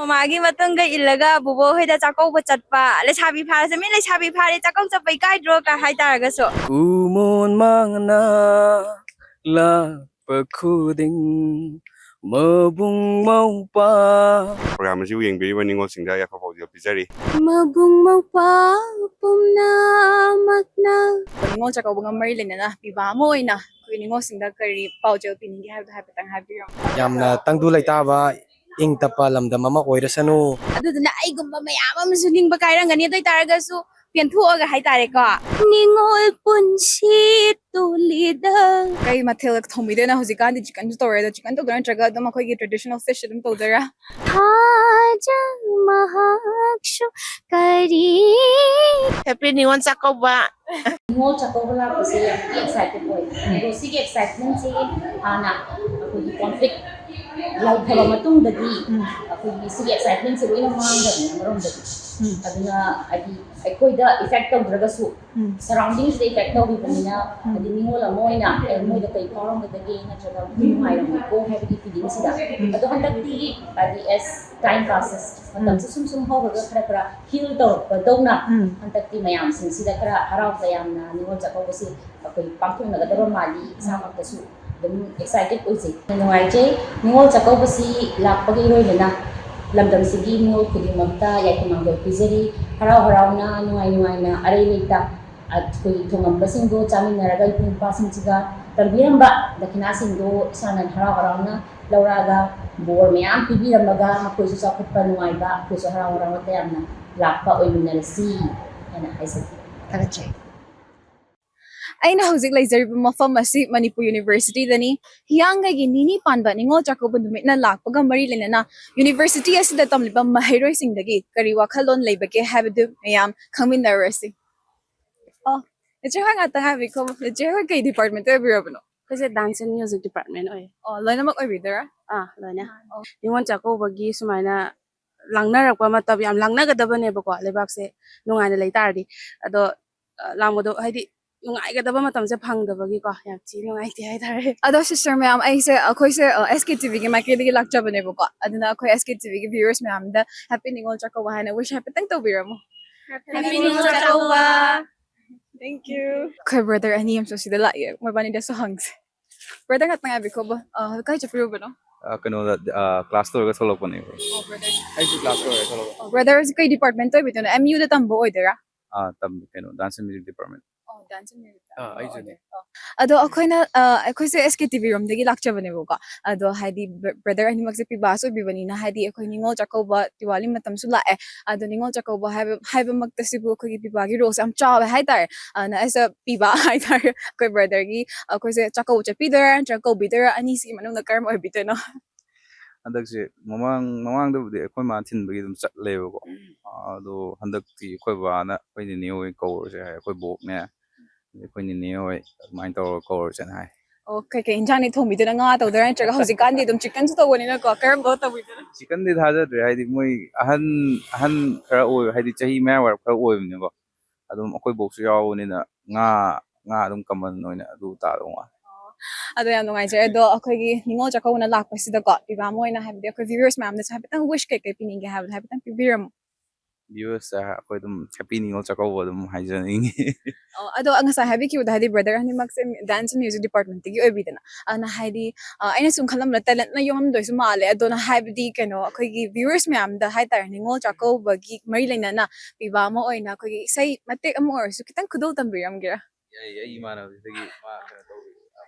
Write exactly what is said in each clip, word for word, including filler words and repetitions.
ꯃꯃꯥꯒꯤ ꯃꯇꯨꯡꯒ ꯏꯜꯂꯒ ꯕꯣꯕꯣ ꯍꯣꯏꯗ ꯆꯥꯛꯀꯧꯕ ꯆꯠꯄ, ꯂꯩꯁꯥꯕꯤ ꯐꯥꯔꯁꯨ, "ꯃꯤ ꯂꯩꯁꯥꯕꯤ ꯐꯥꯔꯦ, ꯆꯥꯛꯀꯧ ꯆꯠꯄ ꯏꯀꯥꯏꯗ꯭ꯔꯣ?" ꯀ ꯍꯥꯏꯇꯥꯔꯒꯁꯨ꯫ ꯀꯨꯃꯣꯟ ꯃꯥꯡꯅ ꯂꯥꯛꯄ ꯈꯨꯗꯤꯡ ꯃꯕꯨꯡ ꯃꯧꯄꯥ꯫ ꯄ꯭ꯔꯣꯒ꯭ꯔꯥꯝ ꯑꯁꯤꯕꯨ ꯌꯦꯡꯕꯤꯔꯤꯕ ꯅꯤꯉꯣꯜꯁꯤꯡꯗ ꯌꯥꯏꯐ ꯄꯥꯎꯖꯦꯜ ꯄꯤꯖꯔꯤ꯫ ꯃꯕꯨꯡ ꯃꯧꯄ꯭ꯋꯥ ꯄꯨꯝꯅꯃꯛꯅ꯫ ꯅꯤꯉꯣꯜ ꯆꯥꯛꯀꯧꯕꯒ ꯃꯔꯤ ꯂꯩꯅꯅ ꯄꯤꯕ ꯑꯃ ꯑꯣꯏꯅ ꯑꯩꯈꯣꯏ ꯅꯤꯉꯣꯜꯁꯤꯡꯗ ꯀꯔꯤ ꯄꯥꯎꯖꯦꯜ ꯄꯤꯅꯤꯡꯒꯦ ꯍꯥꯏꯕꯗꯣ ꯍꯥꯏꯐꯦꯠꯇꯪ ꯍꯥꯏꯕꯤꯔꯝꯃꯨ꯫ ꯌꯥꯝꯅ ꯇꯪꯗꯨ ꯂꯩꯇꯥꯕ, ꯏꯪ ꯇꯞꯄ ꯂꯝꯗꯝ ꯑꯃ ꯑꯣꯏꯔꯁꯅꯨ꯫ ꯑꯗꯨꯗꯨꯅ ꯑꯩꯒꯨꯝꯕ ꯃꯌꯥꯝ ꯑꯃꯁꯨ ꯅꯤꯡꯕ ꯀꯥꯏꯔꯝꯒꯅꯤ, ꯑꯗꯨ ꯑꯣꯏꯇꯥꯔꯒꯁꯨ ꯄꯦꯟꯊꯣꯛꯑꯒ ꯍꯥꯏꯇꯥꯔꯦꯀꯣ꯫ ꯅꯤꯉꯣꯜ ꯄꯨꯟꯁꯤ ꯇꯨꯂꯤꯗ꯫ ꯀꯩ ꯃꯊꯦꯜ ꯊꯣꯡꯕꯤꯗꯣꯏꯅꯣ? ꯍꯧꯖꯤꯛꯀꯥꯟꯗꯤ ꯆꯤꯛꯀꯟꯁꯨ ꯇꯧꯔꯦ, ꯑꯗꯣ ꯆꯤꯛꯀꯟ ꯇꯧꯗꯣꯏꯔꯥ ꯅꯠꯇ꯭ꯔꯒ ꯑꯗꯨꯝ ꯑꯩꯈꯣꯏꯒꯤ traditional fish ꯑꯗꯨꯝ ꯇꯧꯗꯣꯏꯔꯥ? ꯊꯥꯖ ꯃꯍꯥꯛꯁꯨ ꯀꯔꯤ꯫ Happy ꯅꯤꯉꯣꯜ ꯆꯥꯛꯀꯧꯕ꯫ ꯅꯤꯉꯣꯜ ꯆꯥꯛꯀꯧꯕ ꯂꯥꯛꯄꯁꯦ ꯌꯥꯝ ꯑꯦꯛꯁꯥꯏꯇꯦꯗ ꯑꯣꯏ꯫ ꯑꯗꯣ ꯁꯤꯒꯤ ꯑꯦꯛꯁꯥꯏꯠꯃꯦꯟꯁꯦ ꯍꯥꯟꯅ ꯑꯩꯈꯣꯏꯒꯤ ꯀꯣꯟꯐ꯭ꯂꯤꯛ ꯂꯩꯈ꯭ꯔꯕ ꯃꯇꯨꯡꯗꯗꯤ ꯑꯩꯈꯣꯏꯒꯤ ꯁꯤꯒꯤ ꯑꯦꯛꯁꯥꯏꯠꯃꯦꯟꯁꯦ ꯂꯣꯏꯅ ꯃꯥꯡꯈ꯭ꯔꯕꯅꯦ ꯑꯃꯔꯣꯝꯗꯗꯤ꯫ ꯑꯗꯨꯅ ꯍꯥꯏꯗꯤ ꯑꯩꯈꯣꯏꯗ ꯏꯐꯦꯛ ꯇꯧꯗ꯭ꯔꯒꯁꯨ ꯁꯔꯥꯎꯟꯗꯤꯡꯁꯤꯗ ꯏꯐꯦꯛ ꯇꯧꯈꯤꯕꯅꯤꯅ, ꯍꯥꯏꯗꯤ ꯅꯤꯉꯣꯜ ꯑꯃ ꯑꯣꯏꯅ ꯑꯦ, ꯃꯣꯏꯗ ꯀꯩ ꯐꯥꯎꯔꯝꯒꯗꯒꯦ ꯅꯠꯇ꯭ꯔꯒ ꯃꯣꯏ ꯅꯨꯡꯉꯥꯏꯔꯝꯃꯣꯏꯀꯣ ꯍꯥꯏꯕꯒꯤ ꯐꯤꯂꯤꯡꯁꯤꯗ꯫ ꯑꯗꯣ ꯍꯟꯗꯛꯇꯤ ꯍꯥꯏꯗꯤ as time passes, ꯃꯇꯝꯁꯦ ꯁꯨꯝ ꯁꯨꯝ ꯍꯧꯔꯒ ꯈꯔ ꯈꯔ ꯍꯤꯜ ꯇꯧꯔꯛꯄꯗꯧꯅ ꯍꯟꯗꯛꯇꯤ ꯃꯌꯥꯝꯁꯤꯡꯁꯤꯗ ꯈꯔ ꯍꯔꯥꯎ ꯇꯌꯥꯝꯅ ꯅꯤꯉꯣꯜ ꯆꯥꯛꯀꯧꯕꯁꯤ ꯑꯩꯈꯣꯏ ꯄꯥꯡꯊꯣꯛꯅꯒꯗꯕ ꯃꯥꯜꯂꯤ꯫ ꯏꯁꯥꯃꯛꯇꯁꯨ ꯑꯗꯨꯝ ꯑꯦꯛꯁꯥꯏꯇꯦꯗ ꯑꯣꯏꯖꯩ꯫ ꯅꯨꯡꯉꯥꯏꯖꯩ꯫ ꯅꯤꯉꯣꯜ ꯆꯥꯛꯀꯧꯕꯁꯤ ꯂꯥꯛꯄꯒꯤ ꯏꯔꯣꯏꯅꯅ ꯂꯝꯗꯝꯁꯤꯒꯤ ꯃꯤꯑꯣꯏ ꯈꯨꯗꯤꯡꯃꯛꯇ ꯌꯥꯏꯐ ꯃꯥꯡꯒꯣꯜ ꯄꯤꯖꯔꯤ꯫ ꯍꯔꯥꯎ ꯍꯔꯥꯎꯅ, ꯅꯨꯡꯉꯥꯏ ꯅꯨꯡꯉꯥꯏꯅ, ꯑꯔꯩ ꯂꯩꯇ ꯑꯩꯈꯣꯏ ꯊꯣꯉꯝꯕꯁꯤꯡꯗꯣ ꯆꯥꯃꯤꯟꯅꯔꯒ ꯏꯕꯨꯡ ꯏꯄ꯭ꯋꯥꯁꯤꯡꯁꯤꯒ ꯇꯝꯕꯤꯔꯝꯕ ꯗꯈꯤꯅꯥꯁꯤꯡꯗꯣ ꯏꯁꯥꯅ ꯍꯔꯥꯎ ꯍꯔꯥꯎꯅ ꯂꯧꯔꯛꯑꯒ ꯕꯣꯔ ꯃꯌꯥꯝ ꯄꯤꯕꯤꯔꯝꯃꯒ ꯃꯈꯣꯏꯁꯨ ꯆꯥꯎꯈꯠꯄ ꯅꯨꯡꯉꯥꯏꯕ, ꯑꯩꯈꯣꯏꯁꯨ ꯍꯔꯥꯎ ꯍꯔꯥꯎꯅ ꯇꯌꯥꯝꯅ ꯂꯥꯛꯄ ꯑꯣꯏꯃꯤꯟꯅꯔꯁꯤ ꯍꯥꯏꯅ ꯍꯥꯏꯖꯒꯦ꯫ ꯊꯥꯒꯠꯆꯔꯤ꯫ ꯑꯩꯅ ꯍꯧꯖꯤꯛ ꯂꯩꯖꯔꯤꯕ ꯃꯐꯝ ꯑꯁꯤ ꯃꯅꯤꯄꯨꯔ ꯌꯨꯅꯤꯚꯔꯁꯤꯇꯤꯗꯅꯤ꯫ ꯍꯤꯌꯥꯡꯒꯩꯒꯤ ꯅꯤꯅꯤ ꯄꯥꯟꯕ ꯅꯤꯉꯣꯜ ꯆꯥꯛꯀꯧꯕ ꯅꯨꯃꯤꯠꯅ ꯂꯥꯛꯄꯒ ꯃꯔꯤ ꯂꯩꯅꯅ ꯌꯨꯅꯤꯚꯔꯁꯤꯇꯤ ꯑꯁꯤꯗ ꯇꯝꯂꯤꯕ ꯃꯍꯩꯔꯣꯏꯁꯤꯡꯗꯒꯤ ꯀꯔꯤ ꯋꯥꯈꯜꯂꯣꯟ ꯂꯩꯕꯒꯦ ꯍꯥꯏꯕꯗꯨ ꯃꯌꯥꯝ ꯈꯪꯃꯤꯟꯅꯔꯨꯔꯁꯤ꯫ ꯑꯣ, ꯏꯆꯦ ꯍꯣꯏ ꯉꯥꯛꯇꯪ ꯍꯥꯏꯕꯤꯈꯣ꯫ ꯏꯆꯦ ꯍꯣꯏ ꯀꯩ ꯗꯤꯄꯥꯔꯠꯃꯦꯟꯇ ꯑꯣꯏꯕꯤꯔꯕꯅꯣ? ꯑꯩꯈꯣꯏꯁꯦ dance and music department ꯑꯣꯏꯌꯦ꯫ ꯑꯣ, ꯂꯣꯏꯅꯃꯛ ꯑꯣꯏꯕꯤꯗꯣꯏꯔꯥ? ꯑꯥ, ꯂꯣꯏꯅ꯫ ꯑꯣ꯫ ꯅꯤꯉꯣꯜ ꯆꯥꯛꯀꯧꯕꯒꯤ ꯁꯨꯃꯥꯏꯅ ꯂꯥꯡꯅꯔꯛꯄ ꯃꯇꯝ, ꯌꯥꯝ ꯂꯥꯡꯅꯒꯗꯕꯅꯦꯕꯀꯣ, ꯂꯩꯕꯥꯛꯁꯦ ꯅꯨꯡꯉꯥꯏꯅ ꯂꯩ ꯇꯥꯔꯗꯤ꯫ ꯑꯗꯣ, ꯑ, ꯂꯥꯡꯕꯗꯣ ꯍꯥꯏꯗꯤ ꯅꯨꯡꯉꯥꯏꯒꯗꯕ ꯃꯇꯝꯁꯦ ꯐꯪꯗꯕꯒꯤꯀꯣ, ꯌꯥꯝ ꯊꯤ ꯅꯨꯡꯉꯥꯏꯇꯦ ꯍꯥꯏꯇꯥꯔꯦ꯫ ꯑꯗꯣ sister ꯃꯌꯥꯝ, ꯑꯩꯁꯦ, ꯑꯩꯈꯣꯏꯁꯦ, ꯑ, S K T V ꯒꯤ ꯃꯥꯏꯀꯩꯗꯒꯤ ꯂꯥꯛꯆꯕꯅꯦꯕꯀꯣ꯫ ꯑꯗꯨꯅ ꯑꯩꯈꯣꯏ S K T V ꯒꯤ viewers ꯃꯌꯥꯝꯗ Happy ꯅꯤꯉꯣꯜ ꯆꯥꯛꯀꯧꯕ ꯍꯥꯏꯅ wish ꯍꯥꯏꯐꯦꯠꯇꯪ ꯇꯧꯕꯤꯔꯝꯃꯣ꯫ Happy Ningol Chakkouba. Thank you. ꯑꯩꯈꯣꯏ brother ꯑꯅꯤ ꯑꯃꯁꯨ ꯁꯤꯗ ꯂꯥꯛꯑꯦ, ꯃꯣꯏꯕꯥꯅꯤꯗꯁꯨ ꯍꯪꯁꯦ꯫ Brother, ꯉꯥꯛꯇꯪ ꯉꯥꯏꯕꯤꯈꯣꯕ꯫ ꯑ, ꯀꯥꯏ ꯆꯠꯄꯤꯔꯨꯕꯅꯣ? ꯑ, ꯀꯩꯅꯣꯗ, ꯑ, class ꯂꯣꯏꯔꯒ ꯊꯣꯛꯂꯛꯄꯅꯦ ꯑꯩꯈꯣꯏ꯫ ꯑꯣ, brother꯫ ꯑꯩꯁꯨ class ꯂꯣꯏꯔꯒ ꯊꯣꯛꯂꯛꯄ꯫ ꯑꯣ, brother ꯁꯤ ꯀꯩ department ꯇꯧꯕꯤꯗꯣꯏꯅꯣ? M U ꯗ ꯇꯝꯕ ꯑꯣꯏꯗꯣꯏꯔꯥ? ꯑ, ꯇꯝꯃꯤ ꯀꯩꯅꯣ, dance and music department꯫ ꯑꯣ, dance and music꯫ ꯑ, ꯑꯣ, ꯑꯩꯁꯨꯅꯦ꯫ ꯑꯣ, ꯑꯣ꯫ ꯑꯗꯣ ꯑꯩꯈꯣꯏꯅ, ꯑ, ꯑꯩꯈꯣꯏꯁꯦ S K T V ꯔꯣꯝꯗꯒꯤ ꯂꯥꯛꯆꯕꯅꯦꯕꯀꯣ꯫ ꯑꯗꯣ ꯍꯥꯏꯗꯤ br-, brother ꯑꯅꯤꯃꯛꯁꯦ ꯄꯤꯕꯥꯁꯨ ꯑꯣꯏꯕꯤꯕꯅꯤꯅ, ꯍꯥꯏꯗꯤ ꯑꯩꯈꯣꯏ ꯅꯤꯉꯣꯜ ꯆꯥꯛꯀꯧꯕ, ꯗꯤꯋꯥꯂꯤ ꯃꯇꯝꯁꯨ ꯂꯥꯛꯑꯦ꯫ ꯑꯗꯣ ꯅꯤꯉꯣꯜ ꯆꯥꯛꯀꯧꯕ ꯍꯥꯏꯕ, ꯍꯥꯏꯕꯃꯛꯇꯁꯤꯕꯨ ꯑꯩꯈꯣꯏꯒꯤ ꯄꯤꯕꯥꯒꯤ role ꯁꯦ ꯌꯥꯝ ꯆꯥꯎꯋꯦ ꯍꯥꯏꯇꯥꯔꯦ꯫ ꯑꯗꯨꯅ as a ꯄꯤꯕ ꯍꯥꯏꯇꯥꯔꯦ, ꯑꯩꯈꯣꯏ brother ꯒꯤ, ꯑꯩꯈꯣꯏꯁꯦ ꯆꯥꯛꯀꯧꯕ ꯆꯠꯄꯤꯗꯣꯏꯔꯥ ꯅꯠꯇ꯭ꯔꯒ ꯀꯧꯕꯤꯗꯣꯏꯔꯥ? ꯑꯅꯤꯁꯤꯒꯤ ꯃꯅꯨꯡꯗ ꯀꯔꯝꯕ ꯑꯣꯏꯕꯤꯗꯣꯏꯅꯣ? ꯍꯟꯗꯛꯁꯦ ꯃꯃꯥꯡ, ꯃꯃꯥꯡꯗꯕꯨꯗꯤ ꯑꯩꯈꯣꯏ ꯃꯥ ꯊꯤꯟꯕꯒꯤ ꯑꯗꯨꯝ ꯆꯠꯂꯦꯕꯀꯣ꯫ ꯎꯝ꯫ ꯑꯗꯣ ꯍꯟꯗꯛꯇꯤ ꯑꯩꯈꯣꯏ ꯕꯥꯅ ꯑꯩꯈꯣꯏ ꯅꯦꯅꯦ ꯍꯣꯏ ꯀꯧꯔꯁꯦ ꯍꯥꯏ, ꯑꯩꯈꯣꯏ ꯕꯣꯛꯅꯦ, ꯑꯩꯈꯣꯏ ꯅꯦꯅꯦ ꯍꯣꯏ ꯑꯗꯨꯃꯥꯏꯅ ꯇꯧꯔꯒ ꯀꯧꯔꯁꯦꯅ ꯍꯥꯏ꯫ ꯑꯣ, ꯀꯩꯀꯩ ꯏꯟꯖꯥꯡꯗꯤ ꯊꯣꯡꯕꯤꯗꯣꯏꯅꯣ? ꯉꯥ ꯇꯧꯗꯣꯏꯔꯥ ꯅꯠꯇ꯭ꯔꯒ ꯍꯧꯖꯤꯛꯀꯥꯟꯗꯤ ꯑꯗꯨꯝ chicken ꯁꯨ ꯇꯧꯕꯅꯤꯅꯀꯣ, ꯀꯔꯝꯕ ꯇꯧꯕꯤꯗꯣꯏꯅꯣ? Chicken ꯗꯤ ꯊꯥꯖꯗ꯭ꯔꯦ, ꯍꯥꯏꯗꯤ ꯃꯣꯏ ꯑꯍꯟ, ꯑꯍꯟ ꯈꯔ ꯑꯣꯏꯕ, ꯍꯥꯏꯗꯤ ꯆꯍꯤ ꯃꯌꯥ ꯋꯥꯏꯔꯞ ꯈꯔ ꯑꯣꯏꯕꯅꯤꯀꯣ꯫ ꯑꯗꯨꯝ ꯑꯩꯈꯣꯏ ꯕꯣꯛꯁꯨ ꯌꯥꯎꯕꯅꯤꯅ ꯉꯥ, ꯉꯥ ꯑꯗꯨꯝ common ꯑꯣꯏꯅ ꯑꯗꯨ ꯇꯥꯗꯧ ꯃꯥꯜꯂꯦ꯫ ꯑꯣ, ꯑꯗꯣ ꯌꯥꯝ ꯅꯨꯡꯉꯥꯏꯖꯔꯦ꯫ ꯑꯗꯣ ꯑꯩꯈꯣꯏꯒꯤ ꯅꯤꯉꯣꯜ ꯆꯥꯛꯀꯧꯅ ꯂꯥꯛꯄꯁꯤꯗꯀꯣ, ꯄꯤꯕꯥ ꯑꯃ ꯑꯣꯏꯅ ꯍꯥꯏꯕꯗꯤ ꯑꯩꯈꯣꯏ viewers ꯃꯌꯥꯝꯗꯁꯨ ꯍꯥꯏꯐꯦꯠꯇꯪ wish ꯀꯩꯀꯩ ꯄꯤꯅꯤꯡꯒꯦ ꯍꯥꯏꯕꯗꯣ ꯍꯥꯏꯐꯦꯠꯇꯪ ꯄꯤꯕꯤꯔꯝꯃꯣ꯫ Viewers ꯇ ꯑꯩꯈꯣꯏ ꯑꯗꯨꯝ Happy ꯅꯤꯉꯣꯜ ꯆꯥꯛꯀꯧꯕ ꯑꯗꯨꯝ ꯍꯥꯏꯖꯅꯤꯡꯉꯤ꯫ ꯑꯣ, ꯑꯗꯣ ꯉꯁꯥꯏ ꯍꯥꯏꯕꯤꯈꯤꯕꯗꯣ, ꯍꯥꯏꯗꯤ brother ꯑꯅꯤꯃꯛꯁꯦ dance and music department ꯇꯒꯤ ꯑꯣꯏꯕꯤꯗꯅ, ꯑꯗꯨꯅ ꯍꯥꯏꯗꯤ, ꯑ, ꯑꯩꯅ ꯁꯨꯝ ꯈꯜꯂꯝꯕꯗ talent ꯅ ꯌꯣꯝꯃꯝꯗꯣꯏꯁꯨ ꯃꯥꯜꯂꯦ꯫ ꯑꯗꯨꯅ ꯍꯥꯏꯕꯗꯤ ꯀꯩꯅꯣ, ꯑꯩꯈꯣꯏꯒꯤ viewers ꯃꯌꯥꯝꯗ ꯍꯥꯏꯇꯥꯔꯦ, ꯅꯤꯉꯣꯜ ꯆꯥꯛꯀꯧꯕꯒꯤ ꯃꯔꯤ ꯂꯩꯅꯅ ꯄꯤꯕꯥ ꯑꯃ ꯑꯣꯏꯅ ꯑꯩꯈꯣꯏꯒꯤ ꯏꯁꯩ ꯃꯇꯦꯛ ꯑꯃ ꯑꯣꯏꯔꯁꯨ ꯈꯤꯇꯪ ꯈꯨꯗꯣꯜ ꯇꯝꯕꯤꯔꯝꯒꯦꯔꯥ? ꯌꯥꯏ, ꯑꯩ ꯏꯃꯥꯟꯅꯕꯁꯤꯗꯒꯤ ꯃꯥ ꯀꯩꯅꯣ ꯇꯧꯕꯤꯌꯨ꯫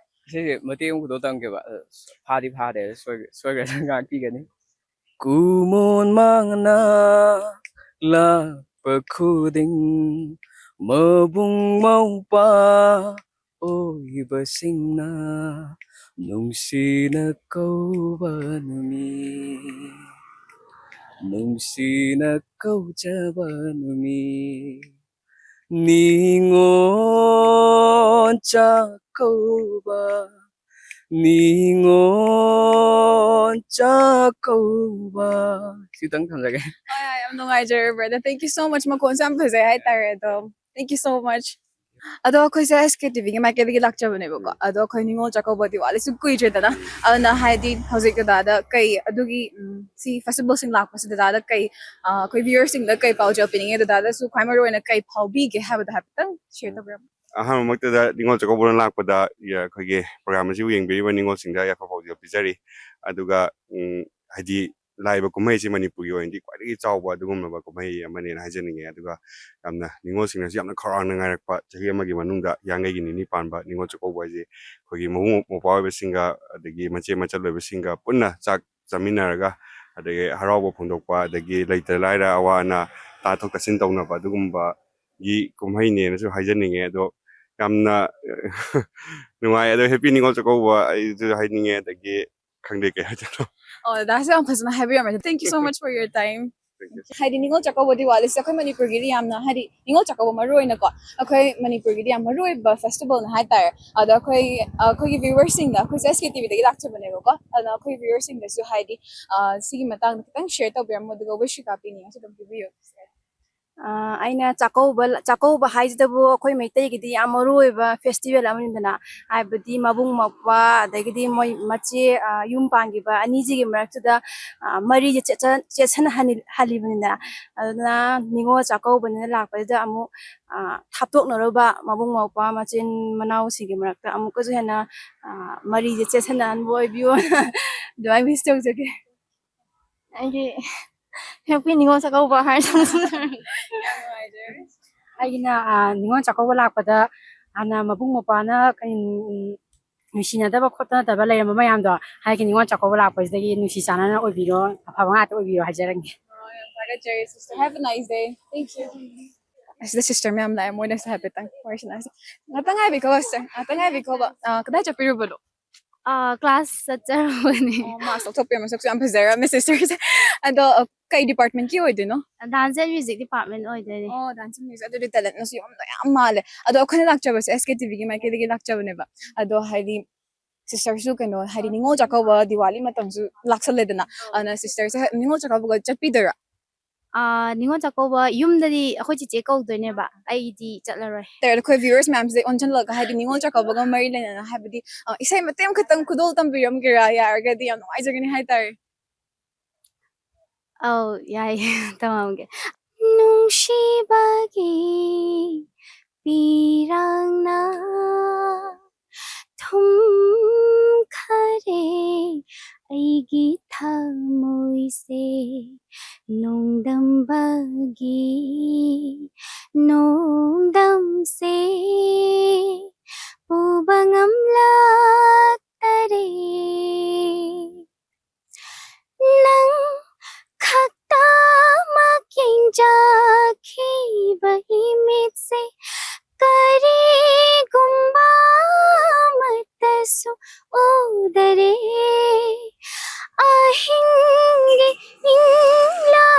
ꯏꯁꯩꯁꯦ ꯃꯇꯦꯛ ꯑꯃ ꯈꯨꯗꯣꯜ ꯇꯝꯒꯦꯕ꯫ ꯑ, ꯐꯥꯗꯤ ꯐꯥꯗꯦ, ꯁꯣꯏ-, ꯁꯣꯏꯈ꯭ꯔꯁꯨ ꯉꯥꯛꯄꯤꯒꯅꯤ꯫ ꯀꯨꯃꯣꯟ ꯃꯥꯡꯅ ꯂꯥꯛꯄ ꯈꯨꯗꯤꯡ ꯃꯕꯨꯡ ꯃꯧꯄ꯭ꯋꯥ ꯑꯣꯏꯕꯁꯤꯡꯅ ꯅꯨꯡꯁꯤꯅ ꯀꯧꯕ ꯅꯨꯃꯤꯠ, ꯅꯨꯡꯁꯤꯅ ꯀꯧꯖꯕ ꯅꯨꯃꯤꯠ꯫ ꯅꯤꯉꯣꯜ ꯆꯥꯛꯀꯧꯕ, ꯅꯤꯉꯣꯜ ꯆꯥꯛꯀꯧꯕ꯫ ꯁꯤꯇꯪ ꯊꯝꯖꯒꯦ꯫ ꯍꯣꯏ, ꯍꯣꯏ, ꯌꯥꯝ ꯅꯨꯡꯉꯥꯏꯖꯔꯦ, brother꯫ Thank you so much꯫ ꯃꯈꯣꯟꯁꯨ ꯌꯥꯝ ꯐꯖꯩ ꯍꯥꯏꯇꯥꯔꯦ꯫ ꯑꯗꯣ, thank you so much꯫ ꯑꯗꯣ ꯑꯩꯈꯣꯏꯁꯦ ꯑꯦꯁ ꯀꯦ ꯇꯤ ꯚꯤꯒꯤ ꯃꯥꯏꯀꯩꯗꯒꯤ ꯂꯥꯛꯆꯕꯅꯦꯕꯀꯣ꯫ ꯑꯗꯣ ꯑꯩꯈꯣꯏ ꯅꯤꯉꯣꯜ ꯆꯥꯛꯀꯧꯕ ꯗꯤꯋꯥꯂꯤꯁꯨ ꯀꯨꯏꯗ꯭ꯔꯦꯗꯅ, ꯑꯗꯨꯅ ꯍꯥꯏꯗꯤ ꯍꯧꯖꯤꯛ ꯗꯗꯥꯗ ꯀꯩ ꯑꯗꯨꯒꯤ, ꯎꯝ, ꯁꯤ ꯐꯦꯁꯇꯤꯚꯦꯜꯁꯤꯡ ꯂꯥꯛꯄꯁꯤ ꯗꯗꯥꯗ ꯀꯩ, ꯑ, ꯑꯩꯈꯣꯏ ꯚ꯭ꯌꯨꯋꯔꯁꯤꯡꯗ ꯀꯩ ꯄꯥꯎꯖꯦꯜ ꯄꯤꯅꯤꯡꯉꯦ, ꯗꯗꯥꯗꯁꯨ ꯈ꯭ꯋꯥꯏ ꯃꯔꯨ ꯑꯣꯏꯅ ꯀꯩ ꯐꯥꯎꯕꯤꯒꯦ ꯍꯥꯏꯕꯗꯣ ꯍꯥꯏꯐꯦꯠꯇꯪ ꯁꯤꯌꯔ ꯇꯧꯕꯤꯔꯝꯃꯣ꯫ ꯑꯍꯥꯟꯕꯃꯛꯇꯗ ꯅꯤꯉꯣꯜ ꯆꯥꯛꯀꯧꯕꯅ ꯂꯥꯛꯄꯗ, ꯌ-, ꯑꯩꯈꯣꯏꯒꯤ ꯄ꯭ꯔꯣꯒ꯭ꯔꯥꯝ ꯑꯁꯤꯕꯨ ꯌꯦꯡꯕꯤꯔꯤꯕ ꯅꯤꯉꯣꯜꯁꯤꯡꯗ ꯌꯥꯏꯐ ꯄꯥꯎꯖꯦꯜ ꯄꯤꯖꯔꯤ꯫ ꯑꯗꯨꯒ, ꯎꯝ, ꯍꯥꯏꯗꯤ ꯂꯥꯛꯏꯕ ꯀꯨꯝꯍꯩꯁꯤ ꯃꯅꯤꯄꯨꯔꯒꯤ ꯑꯣꯏꯅꯗꯤ ꯈ꯭ꯋꯥꯏꯗꯒꯤ ꯆꯥꯎꯕ ꯑꯗꯨꯒꯨꯝꯂꯕ ꯀꯨꯝꯍꯩ ꯑꯃꯅꯦꯅ ꯍꯥꯏꯖꯅꯤꯡꯉꯦ꯫ ꯑꯗꯨꯒ ꯌꯥꯝꯅ ꯅꯤꯉꯣꯜꯁꯤꯡꯅꯁꯨ ꯌꯥꯝꯅ ꯈꯧꯔꯥꯡꯅ ꯉꯥꯏꯔꯛꯄ ꯆꯍꯤ ꯑꯃꯒꯤ ꯃꯅꯨꯡꯗ ꯌꯥꯡꯈꯩꯒꯤ ꯅꯤꯅꯤ ꯄꯥꯟꯕ ꯅꯤꯉꯣꯜ ꯆꯥꯛꯀꯧꯕ ꯍꯥꯏꯁꯦ ꯑꯩꯈꯣꯏꯒꯤ ꯃꯕꯨꯡ ꯃꯧꯄ꯭ꯋꯥ ꯑꯣꯏꯕꯁꯤꯡꯒ ꯑꯗꯒꯤ ꯃꯆꯦ ꯃꯆꯜ ꯑꯣꯏꯕꯁꯤꯡꯒ ꯄꯨꯟꯅ ꯆꯥꯛ ꯆꯥꯃꯤꯟꯅꯔꯒ ꯑꯗꯒꯤ ꯍꯔꯥꯎꯕ ꯐꯣꯡꯗꯣꯛꯄ, ꯑꯗꯒꯤ ꯂꯩꯇ ꯂꯥꯏꯔ ꯑꯋꯥ ꯑꯅꯥ ꯇꯥꯊꯣꯛ ꯇꯥꯁꯤꯟ ꯇꯧꯅꯕ ꯑꯗꯨꯒꯨꯝꯕꯒꯤ ꯀꯨꯝꯍꯩꯅꯦꯅꯁꯨ ꯍꯥꯏꯖꯅꯤꯡꯉꯦ꯫ ꯑꯗꯣ ꯌꯥꯝꯅ ꯅꯨꯡꯉꯥꯏ꯫ ꯑꯗꯣ ꯍꯦꯄꯤ ꯅꯤꯉꯣꯜ ꯆꯥꯛꯀꯧꯕ ꯑꯩꯁꯨ ꯍꯥꯏꯅꯤꯡꯉꯦ꯫ ꯑꯗꯒꯤ ꯈꯪꯗꯦ ꯀꯩ ꯍꯥꯏꯗꯣꯏꯅꯣ꯫ ꯑꯣ, ꯗꯗꯥꯁꯨ ꯌꯥꯝ ꯐꯖꯅ ꯍꯥꯏꯕꯤꯔꯝꯃꯦ꯫ Thank you so much for your time. Thank you. ꯍꯥꯏꯗꯤ ꯅꯤꯉꯣꯜ ꯆꯥꯛꯀꯧꯕ ꯗꯤꯋꯥꯂꯤꯁꯦ ꯑꯩꯈꯣꯏ ꯃꯅꯤꯄꯨꯔꯒꯤꯗꯤ ꯌꯥꯝꯅ, ꯍꯥꯏꯗꯤ ꯅꯤꯉꯣꯜ ꯆꯥꯛꯀꯧꯕ ꯃꯔꯨ ꯑꯣꯏꯅꯀꯣ, ꯑꯩꯈꯣꯏ ꯃꯅꯤꯄꯨꯔꯒꯤꯗꯤ ꯌꯥꯝ ꯃꯔꯨ ꯑꯣꯏꯕ ꯐꯦꯁꯇꯤꯚꯦꯜꯅꯦ ꯍꯥꯏꯇꯥꯔꯦ꯫ ꯑꯗꯣ ꯑꯩꯈꯣꯏ, ꯑꯩꯈꯣꯏꯒꯤ ꯚ꯭ꯌꯨꯋꯔꯁꯤꯡꯗ, ꯑꯩꯈꯣꯏꯁꯦ ꯑꯦꯁ ꯀꯦ ꯇꯤ ꯚꯤꯗꯒꯤ ꯂꯥꯛꯆꯕꯅꯦꯕꯀꯣ, ꯑꯗꯨꯅ ꯑꯩꯈꯣꯏ ꯚ꯭ꯌꯨꯋꯔꯁꯤꯡꯗꯁꯨ ꯍꯥꯏꯗꯤ, ꯑ, ꯁꯤꯒꯤ ꯃꯇꯥꯡꯗ ꯈꯤꯇꯪ ꯁꯤꯌꯔ ꯇꯧꯕꯤꯔꯝꯃꯣ, ꯑꯗꯨꯒ ꯋꯤꯁ ꯀꯩꯀꯥ ꯄꯤꯅꯤꯡꯉꯁꯨ ꯑꯗꯨꯝ ꯄꯤꯕꯤꯌꯨ꯫ ꯑ, ꯑꯩꯅ ꯆꯥꯛꯀꯧꯕ, ꯆꯥꯛꯀꯧꯕ ꯍꯥꯏꯁꯤꯗꯕꯨ ꯑꯩꯈꯣꯏ ꯃꯩꯇꯩꯒꯤꯗꯤ ꯌꯥꯝ ꯃꯔꯨ ꯑꯣꯏꯕ ꯐꯦꯁꯇꯤꯚꯦꯜ ꯑꯃꯅꯤꯗꯅ꯫ ꯍꯥꯏꯕꯗꯤ ꯃꯕꯨꯡ ꯃꯧꯄ꯭ꯋꯥ, ꯑꯗꯒꯤꯗꯤ ꯃꯣꯏ ꯃꯆꯦ, ꯑ, ꯌꯨꯝ ꯄꯥꯟꯈꯤꯕ ꯑꯅꯤꯁꯤꯒꯤ ꯃꯔꯛꯇꯨꯗ, ꯑ, ꯃꯔꯤꯁꯦ ꯆꯦꯠꯁꯟ-, ꯆꯦꯠꯁꯟꯍꯜꯂꯤ-, ꯍꯜꯂꯤꯕꯅꯤꯅ꯫ ꯑꯗꯨꯅ ꯅꯤꯉꯣꯜ ꯆꯥꯛꯀꯧꯕꯅꯤꯅ ꯂꯥꯛꯄꯁꯤꯗ ꯑꯃꯨꯛ, ꯑ, ꯊꯥꯞꯇꯣꯛꯅꯔꯨꯕ ꯃꯕꯨꯡ ꯃꯧꯄ꯭ꯋꯥ ꯃꯆꯤꯟ ꯃꯅꯥꯎꯁꯤꯡꯒꯤ ꯃꯔꯛꯇ ꯑꯃꯨꯛꯀꯁꯨ ꯍꯦꯟꯅ, ꯑ, ꯃꯔꯤꯁꯦ ꯆꯦꯠꯁꯟꯅꯍꯟꯕ ꯑꯣꯏꯕꯤꯌꯣꯅ ꯑꯗꯨꯃꯥꯏꯅ ꯋꯤꯁ ꯇꯧꯖꯒꯦ꯫ ꯑꯩꯒꯤ ꯍꯦꯄꯤ ꯅꯤꯉꯣꯜ ꯆꯥꯛꯀꯧꯕ ꯍꯥꯏꯔꯁꯨ ꯌꯥꯝ ꯅꯨꯡꯉꯥꯏꯖꯔꯦ꯫ ꯑꯩꯒꯤꯅ, ꯑ, ꯅꯤꯉꯣꯜ ꯆꯥꯛꯀꯧꯕ ꯂꯥꯛꯄꯗ ꯍꯥꯟꯅ ꯃꯕꯨꯡ ꯃꯧꯄ꯭ꯋꯥꯅ ꯀꯩ, ꯎꯝ, ꯅꯨꯡꯁꯤꯅꯗꯕ ꯈꯣꯠꯅꯗꯕ ꯂꯩꯔꯝꯕ ꯃꯌꯥꯝꯗꯣ ꯍꯥꯏꯒꯤ ꯅꯤꯉꯣꯜ ꯆꯥꯛꯀꯧꯕ ꯂꯥꯛꯄꯁꯤꯗꯒꯤ ꯅꯨꯡꯁꯤ ꯆꯥꯟꯅꯅ ꯑꯣꯏꯕꯤꯔꯣ, ꯑꯐꯕ ꯉꯥꯛꯇ ꯑꯣꯏꯕꯤꯔꯣ ꯍꯥꯏꯖꯔꯝꯒꯦ꯫ ꯑꯣ, ꯌꯥꯝ ꯊꯥꯒꯠꯆꯔꯤ, sister. Have a nice day. Thank you. ꯑꯁꯤꯗ ꯁꯤꯁꯇꯔ ꯃꯌꯥꯝ ꯂꯥꯛꯑꯦ, ꯃꯣꯏꯅꯁꯨ ꯍꯥꯏꯐꯦꯠꯇꯪ ꯋꯥꯔꯤ ꯁꯥꯟꯅꯁꯤ꯫ ꯉꯥꯛꯇꯪ ꯉꯥꯏꯕꯤꯈꯣ, sister, ꯉꯥꯛꯇꯪ ꯉꯥꯏꯕꯤꯈꯣꯕ꯫ ꯑ, ꯀꯗꯥꯏ ꯆꯠꯄꯤꯔꯨꯕꯅꯣ? ꯑ, ꯀ꯭ꯂꯥꯁ ꯆꯠꯆꯔꯨꯕꯅꯦ꯫ ꯑꯣ, ꯃꯥꯁ ꯂꯧꯊꯣꯛꯄꯤꯔꯣ, ꯃꯁꯛꯁꯨ ꯌꯥꯝ ꯐꯖꯔꯝꯃꯦ ꯁꯤꯁꯇꯔꯁꯦ꯫ ꯑꯗꯣ, ꯑ, ꯀꯩ ꯗꯤꯄꯥꯔꯠꯃꯦꯟꯀꯤ ꯑꯣꯏꯗꯣꯏꯅꯣ? ꯗꯥꯟꯁ ꯑꯦꯟ ꯃ꯭ꯌꯨꯖꯤꯛ ꯗꯤꯄꯥꯔꯠꯃꯦꯟ ꯑꯣꯏꯗꯣꯏꯅꯦ꯫ ꯑꯣ, ꯗꯥꯟꯁ ꯑꯦꯟ ꯃ꯭ꯌꯨꯖꯤꯛ꯫ ꯑꯗꯨꯗꯤ ꯇꯦꯂꯦꯟꯠꯅꯁꯨ ꯌꯥꯝꯅ ꯌꯥꯝ ꯃꯥꯜꯂꯦ꯫ ꯑꯗꯣ ꯑꯩꯈꯣꯏꯅ ꯂꯥꯛꯆꯕꯁꯦ ꯑꯦꯁ ꯀꯦ ꯇꯤ ꯚꯤꯒꯤ ꯃꯥꯏꯀꯩꯗꯒꯤ ꯂꯥꯛꯆꯕꯅꯦꯕ꯫ ꯑꯗꯣ ꯍꯥꯏꯗꯤ ꯁꯤꯁꯇꯔꯁꯨ ꯀꯩꯅꯣ, ꯍꯥꯏꯗꯤ ꯅꯤꯉꯣꯜ ꯆꯥꯛꯀꯧꯕ, ꯗꯤꯋꯥꯂꯤ ꯃꯇꯝꯁꯨ ꯂꯥꯛꯁꯜꯂꯦꯗꯅ꯫ ꯑꯗꯨꯅ ꯁꯤꯁꯇꯔꯁꯦ ꯅꯤꯉꯣꯜ ꯆꯥꯛꯀꯧꯕꯒ ꯆꯠꯄꯤꯗꯣꯏꯔꯥ? ꯑꯥ, ꯅꯤꯉꯣꯜ ꯆꯥꯛꯀꯧꯕ ꯌꯨꯝꯗꯗꯤ ꯑꯩꯈꯣꯏ ꯆꯦꯆꯦ ꯀꯧꯗꯣꯏꯅꯦꯕ, ꯑꯩꯗꯤ ꯆꯠꯂꯔꯣꯏ꯫ ꯇꯦꯔꯦ, ꯑꯩꯈꯣꯏ viewers ꯃꯌꯥꯝꯁꯦ ꯑꯣꯟꯁꯤꯜꯂꯒ, ꯍꯥꯏꯗꯤ ꯅꯤꯉꯣꯜ ꯆꯥꯛꯀꯧꯕꯒ ꯃꯔꯤ ꯂꯩꯅꯅ, ꯍꯥꯏꯕꯗꯤ ꯑ, ꯏꯁꯩ ꯃꯇꯦꯛ ꯑꯃꯈꯛꯇꯪ ꯈꯨꯗꯣꯜ ꯇꯝꯕꯤꯔꯝꯒꯦꯔꯥ? ꯌꯥꯔꯒꯗꯤ ꯌꯥꯝ ꯅꯨꯡꯉꯥꯏꯖꯒꯅꯤ ꯍꯥꯏꯇꯥꯔꯦ꯫ ꯑꯧ, ꯌꯥꯏꯌꯦ꯫ ꯇꯝꯃꯝꯒꯦ꯫ ꯅꯨꯡꯁꯤꯕꯒꯤ ꯄꯤꯔꯥꯡꯅ ꯊꯨꯝꯈꯔꯦ ꯑꯩꯒꯤ ꯊꯃꯣꯏꯁꯦ꯫ ꯅꯣꯡꯗꯝꯕꯒꯤ ꯅꯣꯡꯗꯝꯁꯦ ꯄꯨꯕ ꯉꯝꯂꯛꯇꯔꯦ꯫ ꯅꯪ ꯈꯛꯇꯃꯛ ꯌꯦꯡꯖꯈꯤꯕ ꯏꯃꯤꯠꯁꯦ ꯀꯔꯤꯒꯨꯝꯕ ꯑꯃꯠꯇꯁꯨ ꯎꯗꯔꯦ꯫ ꯑꯍꯤꯡꯒꯤ ꯏꯪꯂꯥ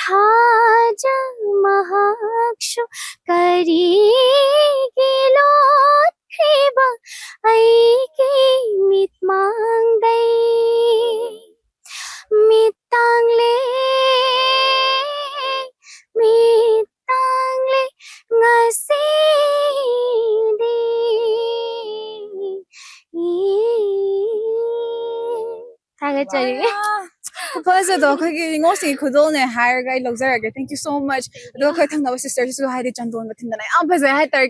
ꯊꯥꯖ ꯃꯍꯥꯛꯁꯨ ꯀꯔꯤꯒꯤ ꯂꯣꯠꯈ꯭ꯔꯤꯕ ꯑꯩꯒꯤ ꯃꯤꯠꯃꯥꯡꯗꯩ꯫ ꯃꯤꯠ ꯇꯥꯡꯂꯦ, ꯃꯤꯠ ꯇꯥꯡꯂꯦ ꯉꯁꯤꯗꯤ꯫ ꯊꯥꯒꯠꯆꯔꯤ꯫ ꯈꯨꯐꯖꯗꯣ, ꯑꯩꯈꯣꯏꯒꯤ ꯅꯤꯉꯣꯜꯁꯤꯡꯒꯤ ꯈꯨꯗꯣꯜꯅꯦ ꯍꯥꯏꯔꯒ ꯑꯩ ꯂꯧꯖꯔꯒꯦ꯫ Thank you so much. ꯑꯗꯨꯒ ꯑꯩꯈꯣꯏ ꯊꯪꯅꯕ sisterꯁꯤꯁꯨ, ꯍꯥꯏꯗꯤ, ꯆꯟꯗꯣꯟꯒ ꯊꯤꯟꯗꯅ ꯌꯥꯝ ꯐꯖꯩ ꯍꯥꯏꯇꯥꯔꯦ꯫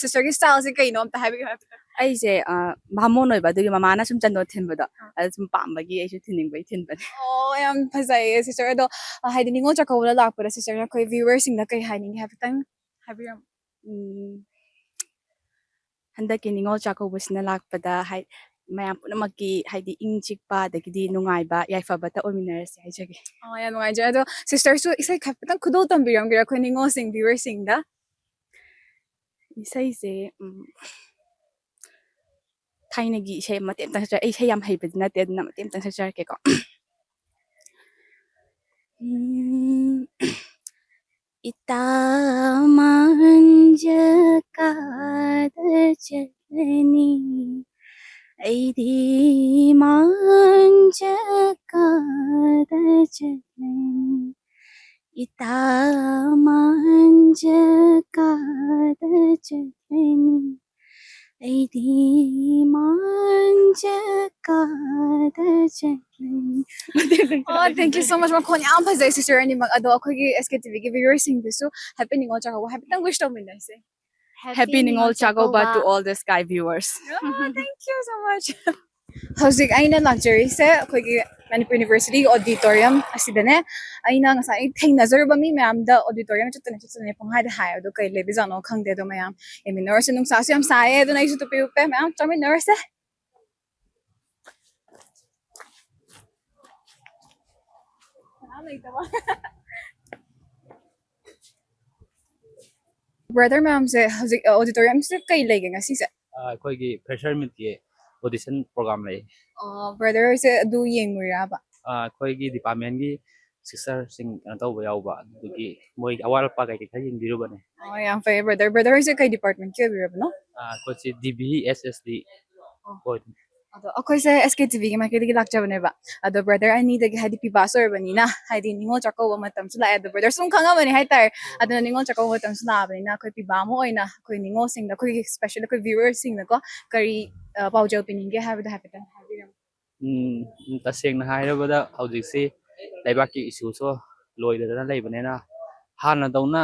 Sisterꯒꯤ styleꯁꯦ ꯀꯩꯅꯣ ꯑꯝꯇ ꯍꯥꯏꯕꯤꯌꯨ ꯍꯥꯏꯕꯗ꯫ ꯑꯩꯁꯦ ꯑ, ꯕꯥꯃꯣꯟ ꯑꯣꯏꯕ, ꯑꯗꯨꯒꯤ ꯃꯃꯥꯅ ꯁꯨꯝ ꯆꯟꯗꯣꯟ ꯊꯤꯟꯕꯗꯣ, ꯑꯗꯨ ꯁꯨꯝ ꯄꯥꯝꯕꯒꯤ ꯑꯩꯁꯨ ꯊꯤꯟꯅꯤꯡꯕꯒꯤ ꯊꯤꯟꯕꯅꯦ꯫ ꯑꯣ, ꯌꯥꯝ ꯐꯖꯩꯌꯦ sister꯫ ꯑꯗꯣ ꯑ, ꯍꯥꯏꯗꯤ ꯅꯤꯉꯣꯜ ꯆꯥꯛꯀꯧꯕꯗ ꯂꯥꯛꯄꯗ sisterꯅ ꯑꯩꯈꯣꯏ viewerꯁꯤꯡꯗ ꯀꯩ ꯍꯥꯏꯅꯤꯡꯉꯤ ꯍꯥꯏꯐꯦꯠꯇꯪ ꯍꯥꯏꯕꯤꯔꯝꯃꯨ꯫ ꯎꯝ, ꯍꯟꯗꯛꯀꯤ ꯅꯤꯉꯣꯜ ꯆꯥꯛꯀꯧꯕꯁꯤꯅ ꯂꯥꯛꯄꯗ ꯍꯥꯏ, ꯃꯌꯥꯝ ꯄꯨꯝꯅꯃꯛꯀꯤ, ꯍꯥꯏꯗꯤ, ꯏꯪ ꯆꯤꯛꯄ ꯑꯗꯒꯤꯗꯤ ꯅꯨꯡꯉꯥꯏꯕ ꯌꯥꯏꯐꯕꯇ ꯑꯣꯏꯃꯤꯟꯅꯔꯁꯦ ꯍꯥꯏꯖꯒꯦ꯫ ꯑꯣ, ꯌꯥꯝ ꯅꯨꯡꯉꯥꯏꯖꯔꯦ꯫ ꯑꯗꯣ sisterꯁꯨ ꯏꯁꯩ ꯈꯤꯇꯪ ꯈꯨꯗꯣꯜ ꯇꯝꯕꯤꯔꯝꯒꯦꯔꯥ ꯑꯩꯈꯣꯏ ꯅꯤꯉꯣꯜꯁꯤꯡ viewerꯁꯤꯡꯗ? ꯏꯁꯩꯁꯦ, ꯎꯝ, ꯊꯥꯏꯅꯒꯤ ꯏꯁꯩ ꯃꯇꯦꯛ ꯑꯃꯇꯪ ꯁꯛꯆꯔꯛꯀꯦ꯫ ꯑꯩ ꯏꯁꯩ ꯌꯥꯝ ꯍꯩꯕꯗꯤ ꯅꯠꯇꯦ, ꯑꯗꯨꯅ ꯃꯇꯦꯛ ꯑꯃꯇꯪ ꯁꯛꯆꯔꯛꯀꯦꯀꯣ꯫ ꯎꯝ, ꯏꯇꯥ ꯃꯥꯡꯖ ꯀꯥꯗ ꯆꯠꯂꯅꯤ, ꯑꯩꯗꯤ ꯃꯥꯡꯖ ꯀꯥꯗ ꯆꯠꯂꯅꯤ꯫ ꯏꯇꯥ ꯃꯥꯟꯖ ꯀꯥꯗ ꯆꯠꯂꯅꯤ, ꯑꯩꯗꯤ ꯃꯥꯟꯖ ꯀꯥꯗ ꯆꯠꯂꯅꯤ꯫ Oh, thank you so much. ꯃꯈꯣꯟ ꯌꯥꯝ ꯐꯖꯩ, sister ꯑꯅꯤꯃꯛ꯫ ꯑꯗꯣ ꯑꯩꯈꯣꯏꯒꯤ S K T V ꯒꯤ viewersꯁꯤꯡꯗꯨꯁꯨ happy ꯅꯤꯉꯣꯜ ꯆꯥꯛꯀꯧꯕ ꯍꯥꯏꯐꯦꯠꯇꯪ wish ꯇꯧꯃꯤꯟꯅꯁꯦ꯫ Happy Ningol Chakkouba to all the Sky viewers. Oh, thank you so much. ꯍꯧꯖꯤꯛ ꯑꯩꯅ ꯂꯥꯛꯆꯔꯤꯁꯦ ꯑꯩꯈꯣꯏꯒꯤ ꯃꯅꯤꯄꯨꯔ University auditorium ꯑꯁꯤꯗꯅꯦ꯫ ꯑꯩꯅ ꯉꯁꯥꯏ ꯊꯦꯡꯅꯖꯔꯨꯕ ꯃꯤ ꯃꯌꯥꯝꯗ auditorium ꯆꯠꯇꯅ ꯆꯠꯇꯅ ꯄꯨꯡꯍꯥꯏꯗ ꯍꯥꯏ, ꯑꯗꯣ ꯀꯩ ꯂꯩꯕꯖꯥꯠꯅꯣ ꯈꯪꯗꯦ꯫ ꯑꯗꯣ ꯃꯌꯥꯝ ꯌꯦꯡꯃꯤꯟꯅꯔꯁꯦ꯫ ꯅꯨꯡꯁꯥꯁꯨ ꯌꯥꯝ ꯁꯥꯏꯌꯦ, ꯑꯗꯨꯅ ꯑꯩꯁꯨ ꯇꯨꯞꯄꯤ ꯎꯞꯄꯦ꯫ ꯃꯌꯥꯝ ꯆꯥꯃꯤꯟꯅꯔꯁꯦ꯫ ꯀꯅꯥꯝ ꯂꯩꯇꯕ꯫ Brother ꯃꯌꯥꯝꯁꯦ ꯍꯧꯖꯤꯛ, ꯑ, auditoriumꯁꯤꯗ ꯀꯩ ꯂꯩꯒꯦ ꯉꯁꯤꯁꯦ? ꯑ, ꯑꯩꯈꯣꯏꯒꯤ fresher meetꯀꯤ audition program ꯂꯩ꯫ ꯑ, brotherꯁꯦ ꯑꯗꯨ ꯌꯦꯡꯉꯨꯏꯔꯕ? ꯑ, ꯑꯩꯈꯣꯏꯒꯤ departmentꯀꯤ sisterꯁꯤꯡ ꯀꯩꯅꯣ ꯇꯧꯕ ꯌꯥꯎꯕ, ꯑꯗꯨꯗꯨꯒꯤ ꯃꯣꯏꯒꯤ ꯑꯋꯥꯠ ꯑꯄꯥ ꯀꯩꯀꯩ ꯈꯔ ꯌꯦꯡꯕꯤꯔꯨꯕꯅꯦ꯫ ꯑꯣ, ꯌꯥꯝ ꯐꯩꯌꯦ, brother꯫ Brother ꯍꯣꯏꯁꯦ ꯀꯩ departmentꯀꯤ ꯑꯣꯏꯕꯤꯔꯕꯅꯣ? ꯑ, ꯑꯩꯈꯣꯏꯁꯦ D B S S D ꯑꯣ꯫ ꯑꯣꯏꯗꯣꯏꯅꯦ꯫ ꯑꯗꯣ ꯑꯩꯈꯣꯏꯁꯦ S K T Vꯒꯤ ꯃꯥꯏꯀꯩꯗꯒꯤ ꯂꯥꯛꯆꯕꯅꯦꯕ꯫ ꯑꯗꯣ brother ꯑꯅꯤꯗꯒꯤ, ꯍꯥꯏꯗꯤ, ꯄꯤꯕꯥꯁꯨ ꯑꯣꯏꯔꯕꯅꯤꯅ, ꯍꯥꯏꯗꯤ, ꯅꯤꯉꯣꯜ ꯆꯥꯛꯀꯧꯕ ꯃꯇꯝꯁꯨ ꯂꯥꯛꯑꯦ, ꯑꯗꯣ brother ꯁꯨꯝ ꯈꯪꯉꯝꯃꯅꯤ ꯍꯥꯏꯇꯥꯔꯦ꯫ ꯑꯗꯨꯅ ꯅꯤꯉꯣꯜ ꯆꯥꯛꯀꯧꯕ ꯃꯇꯝꯁꯨ ꯂꯥꯛꯑꯕꯅꯤꯅ ꯑꯩꯈꯣꯏ ꯄꯤꯕꯥ ꯑꯃ ꯑꯣꯏꯅ ꯑꯩꯈꯣꯏ ꯅꯤꯉꯣꯜꯁꯤꯡꯗ, ꯑꯩꯈꯣꯏꯒꯤ specially ꯑꯩꯈꯣꯏ viewersꯁꯤꯡꯗꯀꯣ ꯀꯔꯤ, ꯑ, ꯄꯥꯎꯖꯦꯜ ꯄꯤꯅꯤꯡꯒꯦ ꯍꯥꯏꯕꯗꯣ ꯍꯥꯏꯐꯦꯠꯇꯪ ꯍꯥꯏꯕꯤꯔꯝꯃꯨ꯫ ꯎꯝ, ꯇꯁꯦꯡꯅ ꯍꯥꯏꯔꯕꯗ ꯍꯧꯖꯤꯛꯁꯤ ꯂꯩꯕꯥꯛꯀꯤ issue ꯁꯨ ꯂꯣꯏꯗꯗꯅ ꯂꯩꯕꯅꯤꯅ ꯍꯥꯟꯅꯗꯧꯅ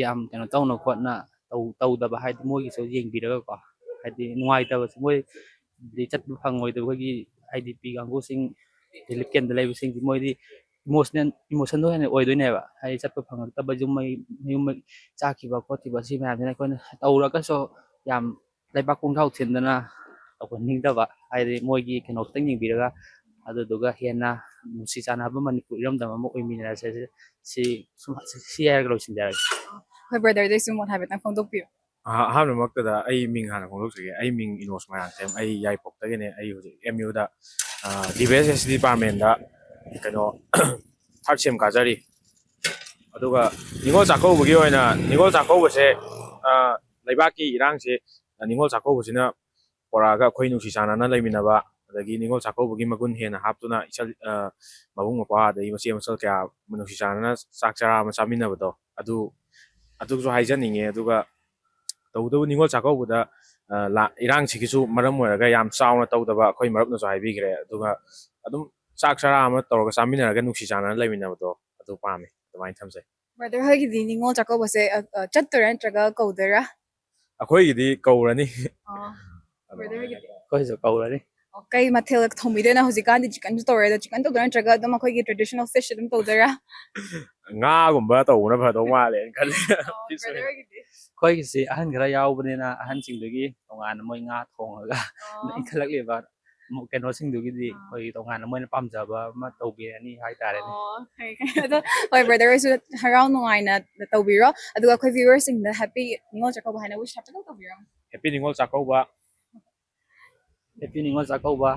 ꯌꯥꯝ ꯀꯩꯅꯣ ꯇꯧꯅ ꯈꯣꯠꯅ ꯇꯧ-, ꯇꯧꯗꯕ ꯍꯥꯏꯗꯤ ꯃꯣꯏꯒꯤꯁꯨ ꯌꯦꯡꯕꯤꯔꯒꯀꯣ, ꯍꯥꯏꯗꯤ ꯅꯨꯡꯉꯥꯏꯇꯕꯁꯦ ꯃꯣꯏ ꯍꯥꯏꯗꯤ ꯆꯠꯄ ꯐꯪꯉꯣꯏꯗꯕꯒꯤ ꯍꯥꯏꯗꯤ ꯄꯤ ꯀꯥꯡꯕꯨꯁꯤꯡ relief camp ꯇ ꯂꯩꯕꯁꯤꯡꯁꯤ ꯃꯣꯏꯗꯤ emotional, emotion ꯗꯣ ꯍꯦꯟꯅ ꯑꯣꯏꯗꯣꯏꯅꯦꯕ꯫ ꯍꯥꯏꯗꯤ ꯆꯠꯄ ꯐꯪꯉꯛꯇꯕ, ꯌꯨꯝ ꯃꯩ, ꯃꯌꯨꯝ ꯃꯩ ꯆꯥꯈꯤꯕ ꯈꯣꯠꯈꯤꯕ ꯁꯤ ꯃꯌꯥꯝꯁꯤꯅ ꯑꯩꯈꯣꯏꯅ ꯇꯧꯔꯒꯁꯨ ꯌꯥꯝ ꯂꯩꯕꯥꯛ ꯀꯣꯡꯖꯥꯎ ꯊꯤꯟꯗꯅ ꯇꯧꯍꯟꯅꯤꯡꯗꯕ, ꯍꯥꯏꯗꯤ ꯃꯣꯏꯒꯤ ꯀꯩꯅꯣ ꯈꯤꯇꯪ ꯌꯦꯡꯕꯤꯔꯒ ꯑꯗꯨꯗꯨꯒ ꯍꯦꯟꯅ ꯅꯨꯡꯁꯤ ꯆꯥꯟꯅꯕ ꯃꯅꯤꯄꯨꯔ ꯏꯔꯝꯗꯝ ꯑꯃ ꯑꯣꯏꯃꯤꯟꯅꯔꯁꯦ꯫ ꯁꯤ ꯁꯨꯝ, ꯁꯤ ꯍꯥꯏꯔꯒ ꯂꯣꯏꯁꯤꯟꯖꯔꯒꯦ꯫ ꯍꯣꯏ, brother ꯗꯩꯁꯨ ꯃꯣꯠ ꯍꯥꯏꯐꯦꯠꯇꯪ ꯐꯣꯡꯗꯣꯛꯄꯤꯌꯨ꯫ ꯑꯍꯥ-, ꯑꯍꯥꯟꯕꯃꯛꯇꯗ ꯑꯩ ꯃꯤꯡ ꯍꯥꯟꯅ ꯐꯣꯡꯗꯣꯛꯆꯒꯦ꯫ ꯑꯩ ꯃꯤꯡ ꯏꯅꯣꯁ ꯃꯣꯏꯔꯥꯡꯊꯦꯝ, ꯑꯩ ꯌꯥꯏꯔꯤꯄꯣꯛꯇꯒꯤꯅꯦ꯫ ꯑꯩ ꯍꯧꯖꯤꯛ M U ꯗ, ꯑ, D B S S department ꯗ ꯀꯩꯅꯣ, third sem ꯀꯥꯖꯔꯤ꯫ ꯑꯗꯨꯒ ꯅꯤꯉꯣꯜ ꯆꯥꯛꯀꯧꯕꯒꯤ ꯑꯣꯏꯅ, ꯅꯤꯉꯣꯜ ꯆꯥꯛꯀꯧꯕꯁꯦ, ꯑ, ꯂꯩꯕꯥꯛꯀꯤ ꯏꯔꯥꯡꯁꯦ, ꯑ, ꯅꯤꯉꯣꯜ ꯆꯥꯛꯀꯧꯕꯁꯤꯅ ꯄꯨꯔꯛꯑꯒ ꯑꯩꯈꯣꯏ ꯅꯨꯡꯁꯤ ꯆꯥꯟꯅꯅ ꯂꯩꯃꯤꯟꯅꯕ, ꯑꯗꯒꯤ ꯅꯤꯉꯣꯜ ꯆꯥꯛꯀꯧꯕꯒꯤ ꯃꯒꯨꯟ ꯍꯦꯟꯅ ꯍꯥꯞꯇꯨꯅ ꯏꯆꯜ, ꯑ, ꯃꯕꯨꯡ ꯃꯧꯄ꯭ꯋꯥ ꯑꯗꯒꯤ ꯃꯆꯦ ꯃꯆꯜ ꯀꯌꯥ ꯅꯨꯡꯁꯤ ꯆꯥꯟꯅꯅ ꯆꯥꯛ ꯆꯔꯥ ꯑꯃ ꯆꯥꯃꯤꯟꯅꯕꯗꯣ, ꯑꯗꯨ, ꯑꯗꯨꯁꯨ ꯍꯥꯏꯖꯅꯤꯡꯉꯦ꯫ ꯑꯗꯨꯒ ꯇꯧꯕꯇꯕꯨ ꯅꯤꯉꯣꯜ ꯆꯥꯛꯀꯧꯕꯗ, ꯑ, ꯂꯥ-, ꯏꯔꯥꯡꯁꯤꯒꯤꯁꯨ ꯃꯔꯝ ꯑꯣꯏꯔꯒ ꯌꯥꯝ ꯆꯥꯎꯅ ꯇꯧꯗꯕ ꯑꯩꯈꯣꯏ ꯃꯔꯨꯞꯅꯁꯨ ꯍꯥꯏꯕꯤꯈ꯭ꯔꯦ꯫ ꯑꯗꯨꯒ ꯑꯗꯨꯝ ꯆꯥꯛ ꯆꯔꯥ ꯑꯃ ꯇꯧꯔꯒ ꯆꯥꯃꯤꯟꯅꯔꯒ ꯅꯨꯡꯁꯤ ꯆꯥꯟꯅꯅ ꯂꯩꯃꯤꯟꯅꯕꯗꯣ ꯑꯗꯨ ꯄꯥꯝꯃꯦ꯫ ꯑꯗꯨꯃꯥꯏꯅ ꯊꯝꯖꯩ꯫ ꯕ꯭ꯔꯗꯔ ꯍꯣꯏꯒꯤꯗꯤ ꯅꯤꯉꯣꯜ ꯆꯥꯛꯀꯧꯕꯁꯦ, ꯑ, ꯑ, ꯆꯠꯇꯣꯏꯔꯥ ꯅꯠꯇ꯭ꯔꯒ ꯀꯧꯗꯣꯏꯔꯥ? ꯑꯩꯈꯣꯏꯒꯤꯗꯤ ꯀꯧꯔꯅꯤ꯫ ꯑꯣ꯫ ꯑꯗꯨꯃꯥꯏꯅ ꯕ꯭ꯔꯗꯔ ꯍꯣꯏꯒꯤꯗꯤ? ꯇꯧꯔꯦ꯫ ꯑꯩꯈꯣꯏꯁꯨ ꯀꯧꯔꯅꯤ꯫ ꯑꯣ, ꯀꯩ ꯃꯊꯦꯜ ꯊꯣꯡꯕꯤꯗꯣꯏꯅꯣ? ꯍꯧꯖꯤꯛꯀꯥꯟꯗꯤ ꯆꯤꯛꯀꯟꯁꯨ ꯇꯧꯔꯦ, ꯑꯗꯣ ꯆꯤꯛꯀꯟ ꯇꯧꯗꯣꯏꯔꯥ ꯅꯠꯇ꯭ꯔꯒ ꯑꯗꯨꯝ ꯑꯩꯈꯣꯏꯒꯤ traditional fish ꯑꯗꯨꯝ ꯇꯧꯗꯣꯏꯔꯥ? ꯉꯥꯒꯨꯝꯕ ꯇꯧꯕꯅ ꯐꯗꯧ ꯃꯥꯜꯂꯦꯅ ꯈꯜꯂꯦ꯫ ꯑꯣ, ꯕ꯭ꯔꯗꯔ ꯍꯣꯏꯒꯤꯗꯤ? ꯑꯩꯈꯣꯏꯒꯤꯁꯤ ꯑꯍꯟ ꯈꯔ ꯌꯥꯎꯕꯅꯤꯅ ꯑꯍꯟꯁꯤꯡꯗꯨꯒꯤ ꯇꯣꯉꯥꯟꯅ ꯃꯣꯏ ꯉꯥ ꯊꯣꯡꯉꯒ ꯑꯣ꯫ ꯏꯟꯈꯠꯂꯛꯂꯤꯕ ꯀꯩꯅꯣꯁꯤꯡꯗꯨꯒꯤꯗꯤ ꯑꯥ꯫ ꯑꯩꯈꯣꯏ ꯇꯣꯉꯥꯟꯅ ꯃꯣꯏꯅ ꯄꯥꯝꯖꯕ ꯑꯃ ꯇꯧꯕꯤꯔꯅꯤ ꯍꯥꯏꯇꯥꯔꯦꯅꯦ꯫ ꯑꯣ, ꯐꯩ, ꯐꯩ꯫ ꯑꯗꯣ, ꯍꯣꯏ, ꯕ꯭ꯔꯗꯔ ꯍꯣꯏꯁꯨ ꯍꯔꯥꯎ ꯅꯨꯡꯉꯥꯏꯅ ꯇꯧꯕꯤꯔꯣ꯫ ꯑꯗꯨꯒ ꯑꯩꯈꯣꯏ viewerꯁꯤꯡꯗ happy ꯅꯤꯉꯣꯜ ꯆꯥꯛꯀꯧꯕ ꯍꯥꯏꯅ wish ꯍꯥꯏꯐꯦꯠꯇꯪ ꯇꯧꯕꯤꯔꯝꯃꯣ꯫ Happy ꯅꯤꯉꯣꯜ ꯆꯥꯛꯀꯧꯕ꯫ Happy ꯅꯤꯉꯣꯜ ꯆꯥꯛꯀꯧꯕ꯫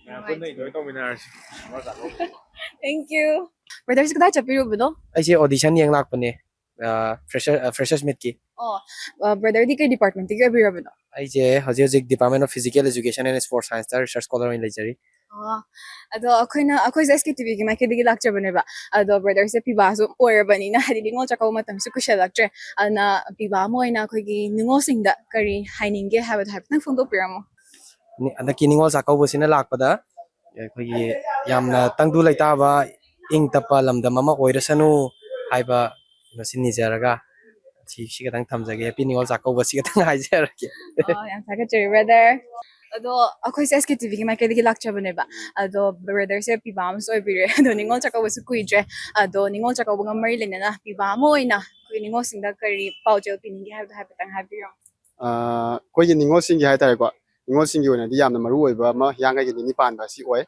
ꯃꯌꯥꯝ ꯄꯨꯟꯅ enjoy ꯇꯧꯃꯤꯟꯅꯔꯁꯤ Ningol Chakkouba. Thank you꯫ ꯕ꯭ꯔꯗꯔꯁꯦ ꯀꯗꯥꯏ ꯆꯠꯄꯤꯔꯨꯕꯅꯣ? ꯑꯩꯁꯦ audition ꯌꯦꯡ ꯂꯥꯛꯄꯅꯦ, ꯑ, fresher-, ꯑ, freshers meetꯀꯤ꯫ ꯑꯣ, ꯑ, ꯕ꯭ꯔꯗꯔꯗꯤ ꯀꯩ departmentꯇꯒꯤ ꯑꯣꯏꯕꯤꯔꯕꯅꯣ? ꯑꯩꯁꯦ ꯍꯧꯖꯤꯛ ꯍꯧꯖꯤꯛ Department of Physical Education and Sports Scienceꯇ research scholar ꯑꯣꯏꯅ ꯂꯩꯖꯔꯤ꯫ ꯑꯣ, ꯑꯗꯣ ꯑꯩꯈꯣꯏꯅ, ꯑꯩꯈꯣꯏꯁꯦ SKTVꯒꯤ ꯃꯥꯏꯀꯩꯗꯒꯤ ꯂꯥꯛꯆꯕꯅꯦꯕ꯫ ꯑꯗꯣ ꯕ꯭ꯔꯗꯔꯁꯦ ꯄꯤꯕꯥꯁꯨ ꯑꯣꯏꯔꯕꯅꯤꯅ, ꯍꯥꯏꯗꯤ ꯅꯤꯉꯣꯜ ꯆꯥꯛꯀꯧꯕ ꯃꯇꯝꯁꯨ ꯀꯨꯏꯁꯜꯂꯛꯇ꯭ꯔꯦ, ꯑꯗꯨꯅ ꯄꯤꯕꯥ ꯑꯃ ꯑꯣꯏꯅ ꯑꯩꯈꯣꯏꯒꯤ ꯅꯤꯉꯣꯜꯁꯤꯡꯗ ꯀꯔꯤ ꯍꯥꯏꯅꯤꯡꯒꯦ ꯍꯥꯏꯕꯗꯣ ꯍꯥꯏꯐꯦꯠꯇꯪ ꯐꯣꯡꯗꯣꯛꯄꯤꯔꯝꯃꯣ꯫ ꯅꯤ-, ꯍꯟꯗꯛꯀꯤ ꯅꯤꯉꯣꯜ ꯆꯥꯛꯀꯧꯕꯁꯤꯅ ꯂꯥꯛꯄꯗ ꯑꯩꯈꯣꯏꯒꯤ ꯌꯥꯝꯅ ꯇꯪꯗꯨ ꯂꯩꯇꯥꯕ, ꯏꯪ ꯇꯞꯄ ꯂꯝꯗꯝ ꯑꯃ ꯑꯣꯏꯔꯁꯅꯨ ꯍꯥꯏꯕ ꯃꯁꯤ ꯅꯤꯖꯔꯒ ꯁꯤ, ꯁꯤ ꯈꯛꯇꯪ ꯊꯝꯖꯒꯦ꯫ Happy ꯅꯤꯉꯣꯜ ꯆꯥꯛꯀꯧꯕ ꯁꯤ ꯈꯛꯇꯪ ꯍꯥꯏꯖꯔꯒꯦ꯫ ꯑꯣ, ꯌꯥꯝ ꯊꯥꯒꯠꯆꯔꯤ, ꯕ꯭ꯔꯗꯔ꯫ ꯑꯗꯣ ꯑꯩꯈꯣꯏꯁꯦ SKTVꯒꯤ ꯃꯥꯏꯀꯩꯗꯒꯤ ꯂꯥꯛꯆꯕꯅꯦꯕ꯫ ꯑꯗꯣ ꯕ꯭ꯔꯗꯔꯁꯦ ꯄꯤꯕꯥ ꯑꯃꯁꯨ ꯑꯣꯏꯕꯤꯔꯦ꯫ ꯑꯗꯣ ꯅꯤꯉꯣꯜ ꯆꯥꯛꯀꯧꯕꯁꯨ ꯀꯨꯏꯗ꯭ꯔꯦ꯫ ꯑꯗꯣ ꯅꯤꯉꯣꯜ ꯆꯥꯛꯀꯧꯕꯒ ꯃꯔꯤ ꯂꯩꯅꯅ ꯄꯤꯕꯥ ꯑꯃ ꯑꯣꯏꯅ ꯑꯩꯈꯣꯏ ꯅꯤꯉꯣꯜꯁꯤꯡꯗ ꯀꯔꯤ ꯄꯥꯎꯖꯦꯜ ꯄꯤꯅꯤꯡꯒꯦ ꯍꯥꯏꯕꯗꯣ ꯍꯥꯏꯐꯦꯠꯇꯪ ꯍꯥꯏꯕꯤꯔꯝꯃꯣ꯫ ꯑ, ꯑꯩꯈꯣꯏꯒꯤ ꯅꯤꯉꯣꯜꯁꯤꯡꯒꯤ ꯍꯥꯏꯇꯥꯔꯦꯀꯣ, ꯅꯤꯉꯣꯜꯁꯤꯡꯒꯤ ꯑꯣꯏꯅꯗꯤ ꯌꯥꯝꯅ ꯃꯔꯨ ꯑꯣꯏꯕ ꯑꯃ ꯍꯤꯌꯥꯡꯒꯩꯒꯤ ꯅꯤꯅꯤ ꯄꯥꯟꯕ ꯑꯁꯤ ꯑꯣꯏ꯫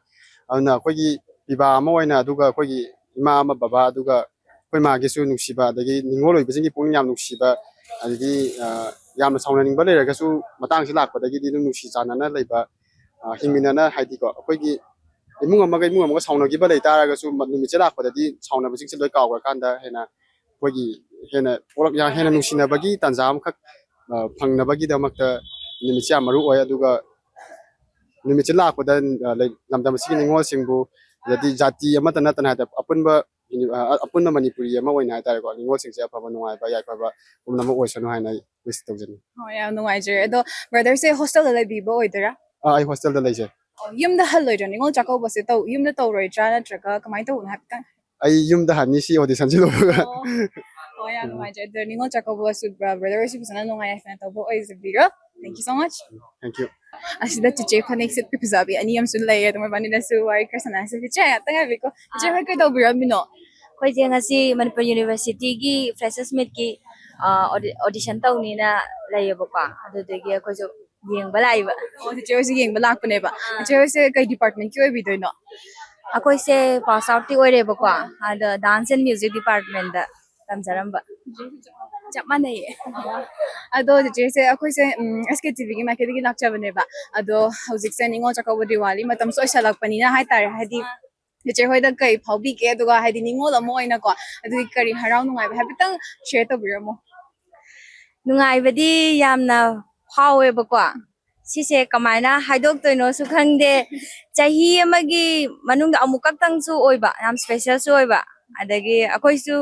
ꯑꯗꯨꯅ ꯑꯩꯈꯣꯏꯒꯤ ꯄꯤꯕꯥ ꯑꯃ ꯑꯣꯏꯅ, ꯑꯗꯨꯒ ꯑꯩꯈꯣꯏꯒꯤ ꯏꯃꯥ ꯑꯃ, ꯕꯕꯥ, ꯑꯗꯨꯒ ꯑꯩꯈꯣꯏ ꯃꯥꯒꯤꯁꯨ ꯅꯨꯡꯁꯤꯕ, ꯑꯗꯒꯤ ꯅꯤꯉꯣꯜ ꯑꯣꯏꯕꯁꯤꯡꯒꯤ ꯄꯨꯛꯅꯤꯡ ꯌꯥꯝ ꯅꯨꯡꯁꯤꯕ, ꯑꯗꯒꯤ, ꯑ, ꯌꯥꯝꯅ ꯁꯥꯎꯅꯅꯤꯡꯕ ꯂꯩꯔꯒꯁꯨ ꯃꯇꯥꯡꯁꯤ ꯂꯥꯛꯄꯗꯒꯤꯗꯤ ꯑꯗꯨꯝ ꯅꯨꯡꯁꯤ ꯆꯥꯟꯅꯅ ꯂꯩꯕ, ꯑ, ꯍꯤꯡꯃꯤꯟꯅꯅ, ꯍꯥꯏꯗꯤꯀꯣ, ꯑꯩꯈꯣꯏꯒꯤ ꯏꯃꯨꯡ ꯑꯃꯒ ꯏꯃꯨꯡ ꯑꯃꯒ ꯁꯥꯎꯅꯈꯤꯕ ꯂꯩ ꯇꯥꯔꯒꯁꯨ ꯃ-, ꯅꯨꯃꯤꯠꯁꯦ ꯂꯥꯛꯄꯗꯗꯤ ꯁꯥꯎꯅꯕꯁꯤꯡꯁꯦ ꯂꯣꯏ ꯀꯥꯎꯈ꯭ꯔꯀꯥꯟꯗ ꯍꯦꯟꯅ ꯑꯩꯈꯣꯏꯒꯤ ꯍꯦꯟꯅ ꯄꯣꯛꯂꯛ-, ꯌꯥ-, ꯍꯦꯟꯅ ꯅꯨꯡꯁꯤꯅꯕꯒꯤ ꯇꯥꯟꯖꯥ ꯑꯃꯈꯛ, ꯑ, ꯐꯪꯅꯕꯒꯤꯗꯃꯛꯇ ꯅꯨꯃꯤꯠꯁꯦ ꯌꯥꯝ ꯃꯔꯨ ꯑꯣꯏ꯫ ꯑꯗꯨꯒ ꯅꯨꯃꯤꯠꯁꯦ ꯂꯥꯛꯄꯗ, ꯑ, ꯂꯩ-, ꯂꯝꯗꯝ ꯑꯁꯤꯒꯤ ꯅꯤꯉꯣꯜꯁꯤꯡꯕꯨ, ꯑꯗꯩꯗꯤ ꯖꯥꯇꯤ ꯑꯃꯠꯇ ꯅꯠꯇꯅ ꯍꯥꯏꯇꯥꯔꯦ, ꯑꯄꯨꯟꯕ ꯌꯨꯅꯤ-, ꯑ, ꯑꯄꯨꯟꯕ ꯃꯅꯤꯄꯨꯔꯤ ꯑꯃ ꯑꯣꯏꯅ ꯍꯥꯏꯇꯥꯔꯦꯀꯣ, ꯅꯤꯉꯣꯜꯁꯤꯡꯁꯦ ꯑꯐꯕ ꯅꯨꯡꯉꯥꯏꯕ ꯌꯥꯏꯐꯕ ꯄꯨꯝꯅꯃꯛ ꯑꯣꯏꯁꯅꯨ ꯍꯥꯏꯅ ꯑꯩ ꯋꯤꯁ ꯇꯧꯖꯅꯤꯡꯉꯤ꯫ ꯍꯣꯏ, ꯌꯥꯝ ꯅꯨꯡꯉꯥꯏꯖꯔꯦ꯫ ꯑꯗꯣ ꯕ꯭ꯔꯗꯔꯁꯦ ꯍꯣꯁꯇꯦꯜꯗ ꯂꯩꯕꯤꯕ ꯑꯣꯏꯗꯣꯏꯔꯥ? ꯑꯥ, ꯑꯩ ꯍꯣꯁꯇꯦꯜꯗ ꯂꯩꯖꯩ꯫ ꯑꯣ, ꯌꯨꯝꯗ ꯍꯜꯂꯣꯏꯗ꯭ꯔꯥ? ꯅꯤꯉꯣꯜ ꯆꯥꯛꯀꯧꯕꯁꯦ ꯇꯧ-, ꯌꯨꯝꯗ ꯇꯧꯔꯣꯏꯗ꯭ꯔꯥ, ꯅꯠꯇ꯭ꯔꯒ ꯀꯃꯥꯏꯅ ꯇꯧꯕꯅꯣ ꯍꯥꯏꯐꯦꯠꯇꯪ? ꯑꯩ ꯌꯨꯝꯗ ꯍꯟꯅꯤ, ꯁꯤ ꯑꯣꯗꯤꯁꯟꯁꯤ ꯂꯣꯏꯕꯒ꯫ ꯑꯣ꯫ ꯑꯣ, ꯌꯥꯝ ꯅꯨꯡꯉꯥꯏꯖꯔꯦ꯫ ꯑꯗꯣ ꯅꯤꯉꯣꯜ ꯆꯥꯛꯀꯧꯕꯁꯨ ꯕ꯭ꯔ-, ꯕ꯭ꯔꯗꯔ ꯍꯣꯏꯁꯨ ꯐꯖꯅ ꯅꯨꯡꯉꯥꯏ ꯌꯥꯏꯐꯅ ꯇꯧꯕ ꯑꯣꯏꯖꯕꯤꯔꯣ꯫ Thank you so much꯫ Thank you꯫ ꯑꯁꯤꯗ ꯆꯤꯆꯦ ꯐꯅꯦꯛ ꯁꯦꯠꯄꯤ ꯐꯖꯕꯤ ꯑꯅꯤ ꯑꯃꯁꯨ ꯂꯩꯌꯦ꯫ ꯑꯗꯨ ꯃꯣꯏꯕꯥꯅꯤꯗꯁꯨ ꯋꯥꯔꯤ ꯈꯔ ꯁꯥꯟꯅꯁꯦ꯫ ꯆꯤꯆꯦ, ꯉꯥꯛꯇꯪ ꯉꯥꯏꯕꯤꯀꯣ꯫ ꯆꯤꯆꯦ ꯍꯣꯏ ꯀꯩꯗꯧꯕꯤꯔꯝꯃꯤꯅꯣ? ꯑꯩꯈꯣꯏꯁꯦ ꯉꯁꯤ ꯃꯅꯤꯄꯨꯔ ꯌꯨꯅꯤꯚꯔꯁꯤꯇꯤꯒꯤ ꯐ꯭ꯔꯦꯁꯔꯁ ꯃꯤꯠꯀꯤ, ꯑ, ꯑꯣꯗꯤ-, ꯑꯣꯗꯤꯁꯟ ꯇꯧꯅꯤꯅ ꯂꯩꯌꯦꯕꯀꯣ꯫ ꯑꯗꯨꯗꯨꯒꯤ ꯑꯩꯈꯣꯏꯁꯨ ꯌꯦꯡꯕ ꯂꯥꯛꯏꯕ꯫ ꯑꯣ, ꯆꯤꯆꯦ ꯍꯣꯏꯁꯨ ꯌꯦꯡꯕ ꯂꯥꯛꯄꯅꯦꯕ꯫ ꯑꯥ꯫ ꯆꯤꯆꯦ ꯍꯣꯏꯁꯦ ꯀꯩ ꯗꯤꯄꯥꯔꯠꯃꯦꯟꯀꯤ ꯑꯣꯏꯕꯤꯗꯣꯏꯅꯣ? ꯑꯩꯈꯣꯏꯁꯦ ꯄꯥꯁ ꯑꯥꯎꯠꯇꯤ ꯑꯣꯏꯔꯦꯕꯀꯣ꯫ ꯑꯗꯣ ꯗꯥꯟꯁ ꯑꯦꯟ ꯃ꯭ꯌꯨꯖꯤꯛ ꯗꯤꯄꯥꯔꯠꯃꯦꯟꯗ ꯇꯝꯖꯔꯝꯕ꯫ ꯆꯞ ꯃꯥꯟꯅꯩꯌꯦ꯫ ꯑꯗꯣ ꯆꯤꯆꯦꯁꯦ ꯑꯩꯈꯣꯏꯁꯦ, ꯎꯝ, ꯑꯦꯁ ꯀꯦ ꯇꯤ ꯚꯤꯒꯤ ꯃꯥꯏꯀꯩꯗꯒꯤ ꯂꯥꯛꯆꯕꯅꯦꯕ꯫ ꯑꯗꯣ ꯍꯧꯖꯤꯛꯁꯦ ꯅꯤꯉꯣꯜ ꯆꯥꯛꯀꯧꯕ, ꯗꯤꯋꯥꯂꯤ ꯃꯇꯝꯁꯨ ꯑꯣꯏꯁꯜꯂꯛꯄꯅꯤꯅ ꯍꯥꯏꯇꯥꯔꯦ, ꯍꯥꯏꯗꯤ ꯆꯤꯆꯦ ꯍꯣꯏꯗ ꯀꯩ ꯐꯥꯎꯕꯤꯒꯦ? ꯑꯗꯨꯒ ꯍꯥꯏꯗꯤ ꯅꯤꯉꯣꯜ ꯑꯃ ꯑꯣꯏꯅꯀꯣ, ꯑꯗꯨꯒꯤ ꯀꯔꯤ ꯍꯔꯥꯎ ꯅꯨꯡꯉꯥꯏꯕ ꯍꯥꯏꯐꯦꯠꯇꯪ ꯁꯤꯌꯔ ꯇꯧꯕꯤꯔꯝꯃꯣ꯫ ꯅꯨꯡꯉꯥꯏꯕꯗꯤ ꯌꯥꯝꯅ ꯐꯥꯎꯋꯦꯕꯀꯣ꯫ ꯁꯤꯁꯦ ꯀꯃꯥꯏꯅ ꯍꯥꯏꯗꯣꯛꯇꯣꯏꯅꯣꯁꯨ ꯈꯪꯗꯦ꯫ ꯆꯍꯤ ꯑꯃꯒꯤ ꯃꯅꯨꯡꯗ ꯑꯃꯨꯛ ꯈꯛꯇꯪꯁꯨ ꯑꯣꯏꯕ, ꯌꯥꯝ ꯏꯁꯄꯦꯁꯦꯜꯁꯨ ꯑꯣꯏꯕ꯫ ꯑꯗꯒꯤ ꯑꯩꯈꯣꯏꯁꯨ,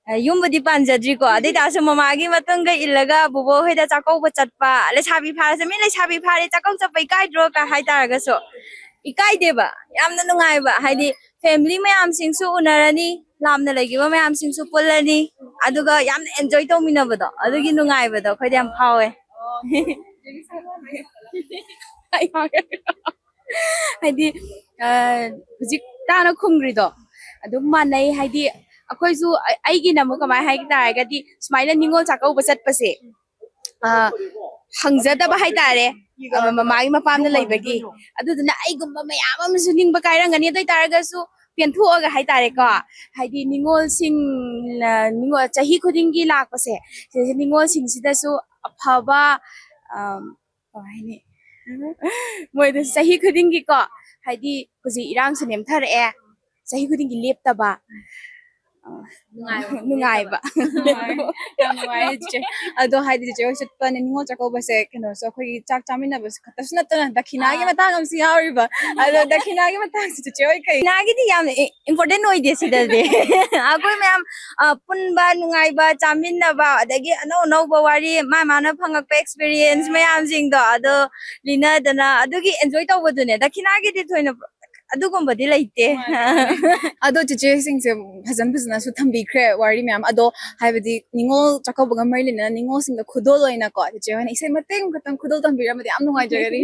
ꯑ, ꯌꯨꯝꯕꯨꯗꯤ ꯄꯥꯟꯖꯗ꯭ꯔꯤꯀꯣ, ꯑꯗꯨ ꯑꯣꯏ ꯇꯥꯔꯁꯨ ꯃꯃꯥꯒꯤ ꯃꯇꯨꯡꯒ ꯏꯜꯂꯒ ꯕꯣꯕꯣꯛ ꯍꯣꯏꯗ ꯆꯥꯛꯀꯧꯕ ꯆꯠꯄ, "ꯂꯩꯁꯥꯕꯤ ꯐꯥꯔꯁꯦ, ꯃꯤ ꯂꯩꯁꯥꯕꯤ ꯐꯥꯔꯦ, ꯆꯥꯛꯀꯧ ꯆꯠꯄ ꯏꯀꯥꯏꯗ꯭ꯔꯣ?" ꯀ ꯍꯥꯏ ꯇꯥꯔꯒꯁꯨ ꯏꯀꯥꯏꯗꯦꯕ꯫ ꯌꯥꯝꯅ ꯅꯨꯡꯉꯥꯏꯕ, ꯍꯥꯏꯗꯤ ꯐꯦꯃꯤꯂꯤ ꯃꯌꯥꯝꯁꯤꯡꯁꯨ ꯎꯅꯔꯅꯤ, ꯂꯥꯞꯅ ꯂꯩꯈꯤꯕ ꯃꯌꯥꯝꯁꯤꯡꯁꯨ ꯄꯨꯜꯂꯅꯤ, ꯑꯗꯨꯒ ꯌꯥꯝꯅ ꯑꯦꯟꯖꯣꯏ ꯇꯧꯃꯤꯟꯅꯕꯗꯣ, ꯑꯗꯨꯒꯤ ꯅꯨꯡꯉꯥꯏꯕꯗꯣ ꯑꯩꯈꯣꯏꯗ ꯌꯥꯝ ꯐꯥꯎꯋꯦ꯫ ꯍꯥꯏꯗꯤ, ꯑ, ꯍꯧꯖꯤꯛ ꯇꯥꯅ ꯈꯨꯝꯈ꯭ꯔꯤꯗꯣ ꯑꯗꯨꯝ ꯃꯥꯟꯅꯩ꯫ ꯍꯥꯏꯗꯤ ꯑꯩꯈꯣꯏꯁꯨ, ꯑ-, ꯑꯩꯒꯤꯅ ꯑꯃꯨꯛ ꯀꯃꯥꯏ ꯍꯥꯏ ꯇꯥꯔꯒꯗꯤ, ꯁꯨꯃꯥꯏꯅ ꯅꯤꯉꯣꯜ ꯆꯥꯛꯀꯧꯕ ꯆꯠꯄꯁꯦ, ꯑ, ꯍꯪꯖꯗꯕ ꯍꯥꯏꯇꯥꯔꯦ꯫ ꯑ, ꯃꯃꯥꯒꯤ ꯃꯄꯥꯝꯗ ꯂꯩꯕꯒꯤ꯫ ꯑꯗꯨꯗꯨꯅ ꯑꯩꯒꯨꯝꯕ ꯃꯌꯥꯝ ꯑꯃꯁꯨ ꯅꯤꯡꯕ ꯀꯥꯏꯔꯝꯒꯅꯤ꯫ ꯑꯗꯨ ꯑꯣꯏ ꯇꯥꯔꯒꯁꯨ ꯄꯦꯟꯊꯣꯛꯑꯒ ꯍꯥꯏꯇꯥꯔꯦꯀꯣ, ꯍꯥꯏꯗꯤ ꯅꯤꯉꯣꯜꯁꯤꯡ, ꯑ, ꯅꯤꯉꯣꯜ ꯆꯍꯤ ꯈꯨꯗꯤꯡꯒꯤ ꯂꯥꯛꯄꯁꯦ, ꯁꯤꯁꯦ ꯅꯤꯉꯣꯜꯁꯤꯡꯁꯤꯗꯁꯨ ꯑꯐꯕ, ꯑ, ꯀꯃꯥꯏ ꯍꯥꯏꯅꯤ? ꯃꯣꯏꯗ ꯆꯍꯤ ꯈꯨꯗꯤꯡꯒꯤꯀꯣ, ꯍꯥꯏꯗꯤ ꯍꯧꯖꯤꯛ ꯏꯔꯥꯡꯁꯨ ꯅꯦꯝꯊꯔꯛꯑꯦ, ꯆꯍꯤ ꯈꯨꯗꯤꯡꯒꯤ ꯂꯦꯞꯇꯕ, ꯅꯨꯡꯉꯥꯏꯕ꯫ ꯌꯥꯝ ꯅꯨꯡꯉꯥꯏꯌꯦ, ꯆꯤꯆꯦ꯫ ꯑꯗꯣ ꯍꯥꯏꯗꯤ ꯆꯤꯆꯦ ꯍꯣꯏ ꯆꯠꯄ ꯅꯤꯉꯣꯜ ꯆꯥꯛꯀꯧꯕꯁꯦ, ꯀꯩꯅꯣꯁꯨ, ꯑꯩꯈꯣꯏꯒꯤ ꯆꯥꯛ ꯆꯥꯃꯤꯟꯅꯕꯁꯨ ꯈꯛꯇꯁꯨ ꯅꯠꯇꯅ ꯗꯈꯤꯅꯥꯒꯤ ꯃꯇꯥꯡ ꯑꯃꯁꯨ ꯌꯥꯎꯔꯤꯕ꯫ ꯑꯗꯣ ꯗꯈꯤꯅꯥꯒꯤ ꯃꯇꯥꯡꯁꯤ ꯆꯤꯆꯦ ꯍꯣꯏ ꯀꯩ? ꯗꯈꯤꯅꯥꯒꯤꯗꯤ ꯌꯥꯝ important ꯑꯣꯏꯗꯦ ꯁꯤꯗꯗꯤ꯫ ꯑꯩꯈꯣꯏ ꯃꯌꯥꯝ, ꯑ, ꯄꯨꯟꯕ, ꯅꯨꯡꯉꯥꯏꯕ, ꯆꯥꯃꯤꯟꯅꯕ, ꯑꯗꯒꯤ ꯑꯅꯧ ꯑꯅꯧꯕ ꯋꯥꯔꯤ, ꯃꯥ ꯃꯥꯅ ꯐꯪꯉꯛꯄ experience ꯃꯌꯥꯝꯁꯤꯡꯗꯣ ꯑꯗꯣ ꯂꯤꯅꯗꯅ ꯑꯗꯨꯒꯤ enjoy ꯇꯧꯕꯗꯨꯅꯦ꯫ ꯗꯈꯤꯅꯥꯒꯤꯗꯤ ꯊꯣꯏꯅ ꯑꯗꯨꯒꯨꯝꯕꯗꯤ ꯂꯩꯇꯦ꯫ ꯑꯗꯣ ꯆꯤꯆꯦꯁꯤꯡꯁꯦ ꯐꯖꯅ ꯐꯖꯅꯁꯨ ꯊꯝꯕꯤꯈ꯭ꯔꯦ ꯋꯥꯔꯤ ꯃꯌꯥꯝ꯫ ꯑꯗꯣ ꯍꯥꯏꯕꯗꯤ ꯅꯤꯉꯣꯜ ꯆꯥꯛꯀꯧꯕꯒ ꯃꯔꯤ ꯂꯩꯅꯅ ꯅꯤꯉꯣꯜꯁꯤꯡꯗ ꯈꯨꯗꯣꯜ ꯑꯣꯏꯅꯀꯣ, ꯆꯤꯆꯦ ꯍꯣꯏꯅ ꯏꯁꯩ ꯃꯇꯦꯛ ꯑꯃꯈꯛꯇꯪ ꯈꯨꯗꯣꯜ ꯇꯝꯕꯤꯔꯝꯃꯗꯤ ꯌꯥꯝ ꯅꯨꯡꯉꯥꯏꯖꯒꯅꯤ꯫